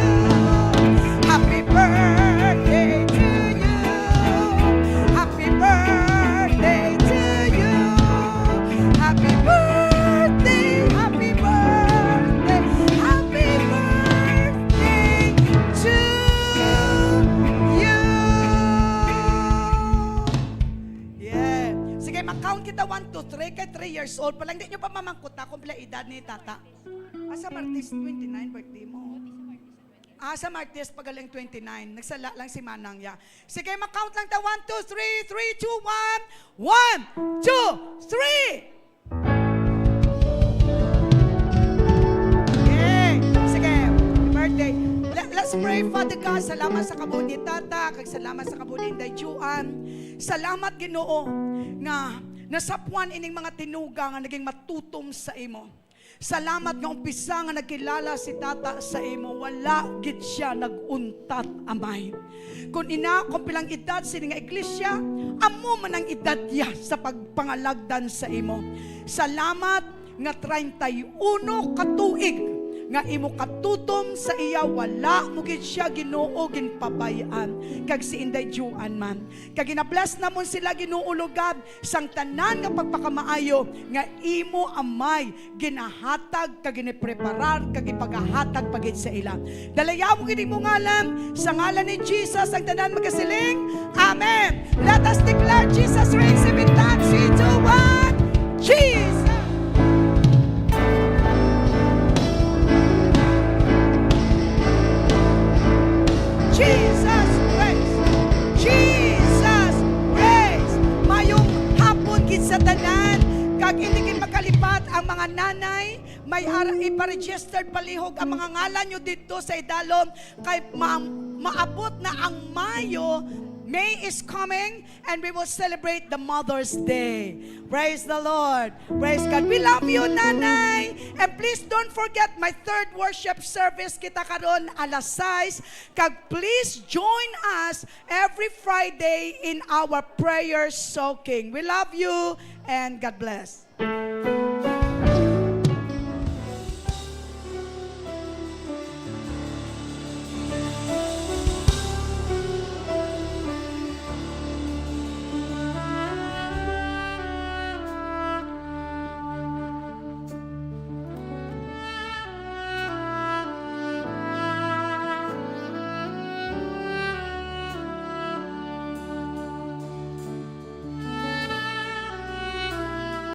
Happy birthday to you. Happy birthday to you. Happy birthday, happy birthday, happy birthday to you. Yeah. Sige, mag-count kita, one, two, three. Kay three years old pa lang. Di nyo pa mamangkot na kung pila edad ni Tata. Asa Martes, twenty-nine birthday mo? Ah, sa Martes pa galing twenty-nine. Nagsala lang si Manang, ya. Sige, mag-count lang ta. One, two, three, three, two, one. One, two, three. Yay! Sige, happy birthday. Le-, let's pray. Father God, salamat sa kabuhi ni Tata, kag salamat sa kabuhi ni Inday Juan. Salamat, Ginoo, nga nasapwan ining mga tinuga nga naging matutom sa imo. Salamat nga umpisa nga nagkilala si Tata sa imo, wala gid siya nag-untat, Amay. Kon ina, kon pilang edad sini nga iglesia, amo man ang edad niya sa pagpangalagdan sa imo. Salamat nga treinta y uno ka tuig nga imo katutom sa iya, wala mo gid siya, Ginoo, ginpabay-an, kag si Inday Juan man. Kag ginabless namon sila, Ginoo, Lord God, sang tanan nga pagpakamaayo nga imo, Amay, ginahatag kag ginipreparar kag ipagahatag pa gid sa ila. Dalayawon gid imo ngalan, sa ngalan ni Jesus ang tanan magasiling, Amen. Let us declare Jesus reigns. Seven times, three, two, one. Jesus. Jesus reigns. Jesus reigns. Mayong hapon gid sa tanan. Kag hindi gid makalipat ang mga nanay, may ara ipa-registered palihog ang mga ngalan nyo dito sa idalom kay ma-, maabot na ang Mayo. May is coming and we will celebrate the Mother's Day. Praise the Lord. Praise God. We love you, Nanay. And please don't forget my third worship service kita karon alas sais. Kag please join us every Friday in our prayer soaking. We love you and God bless.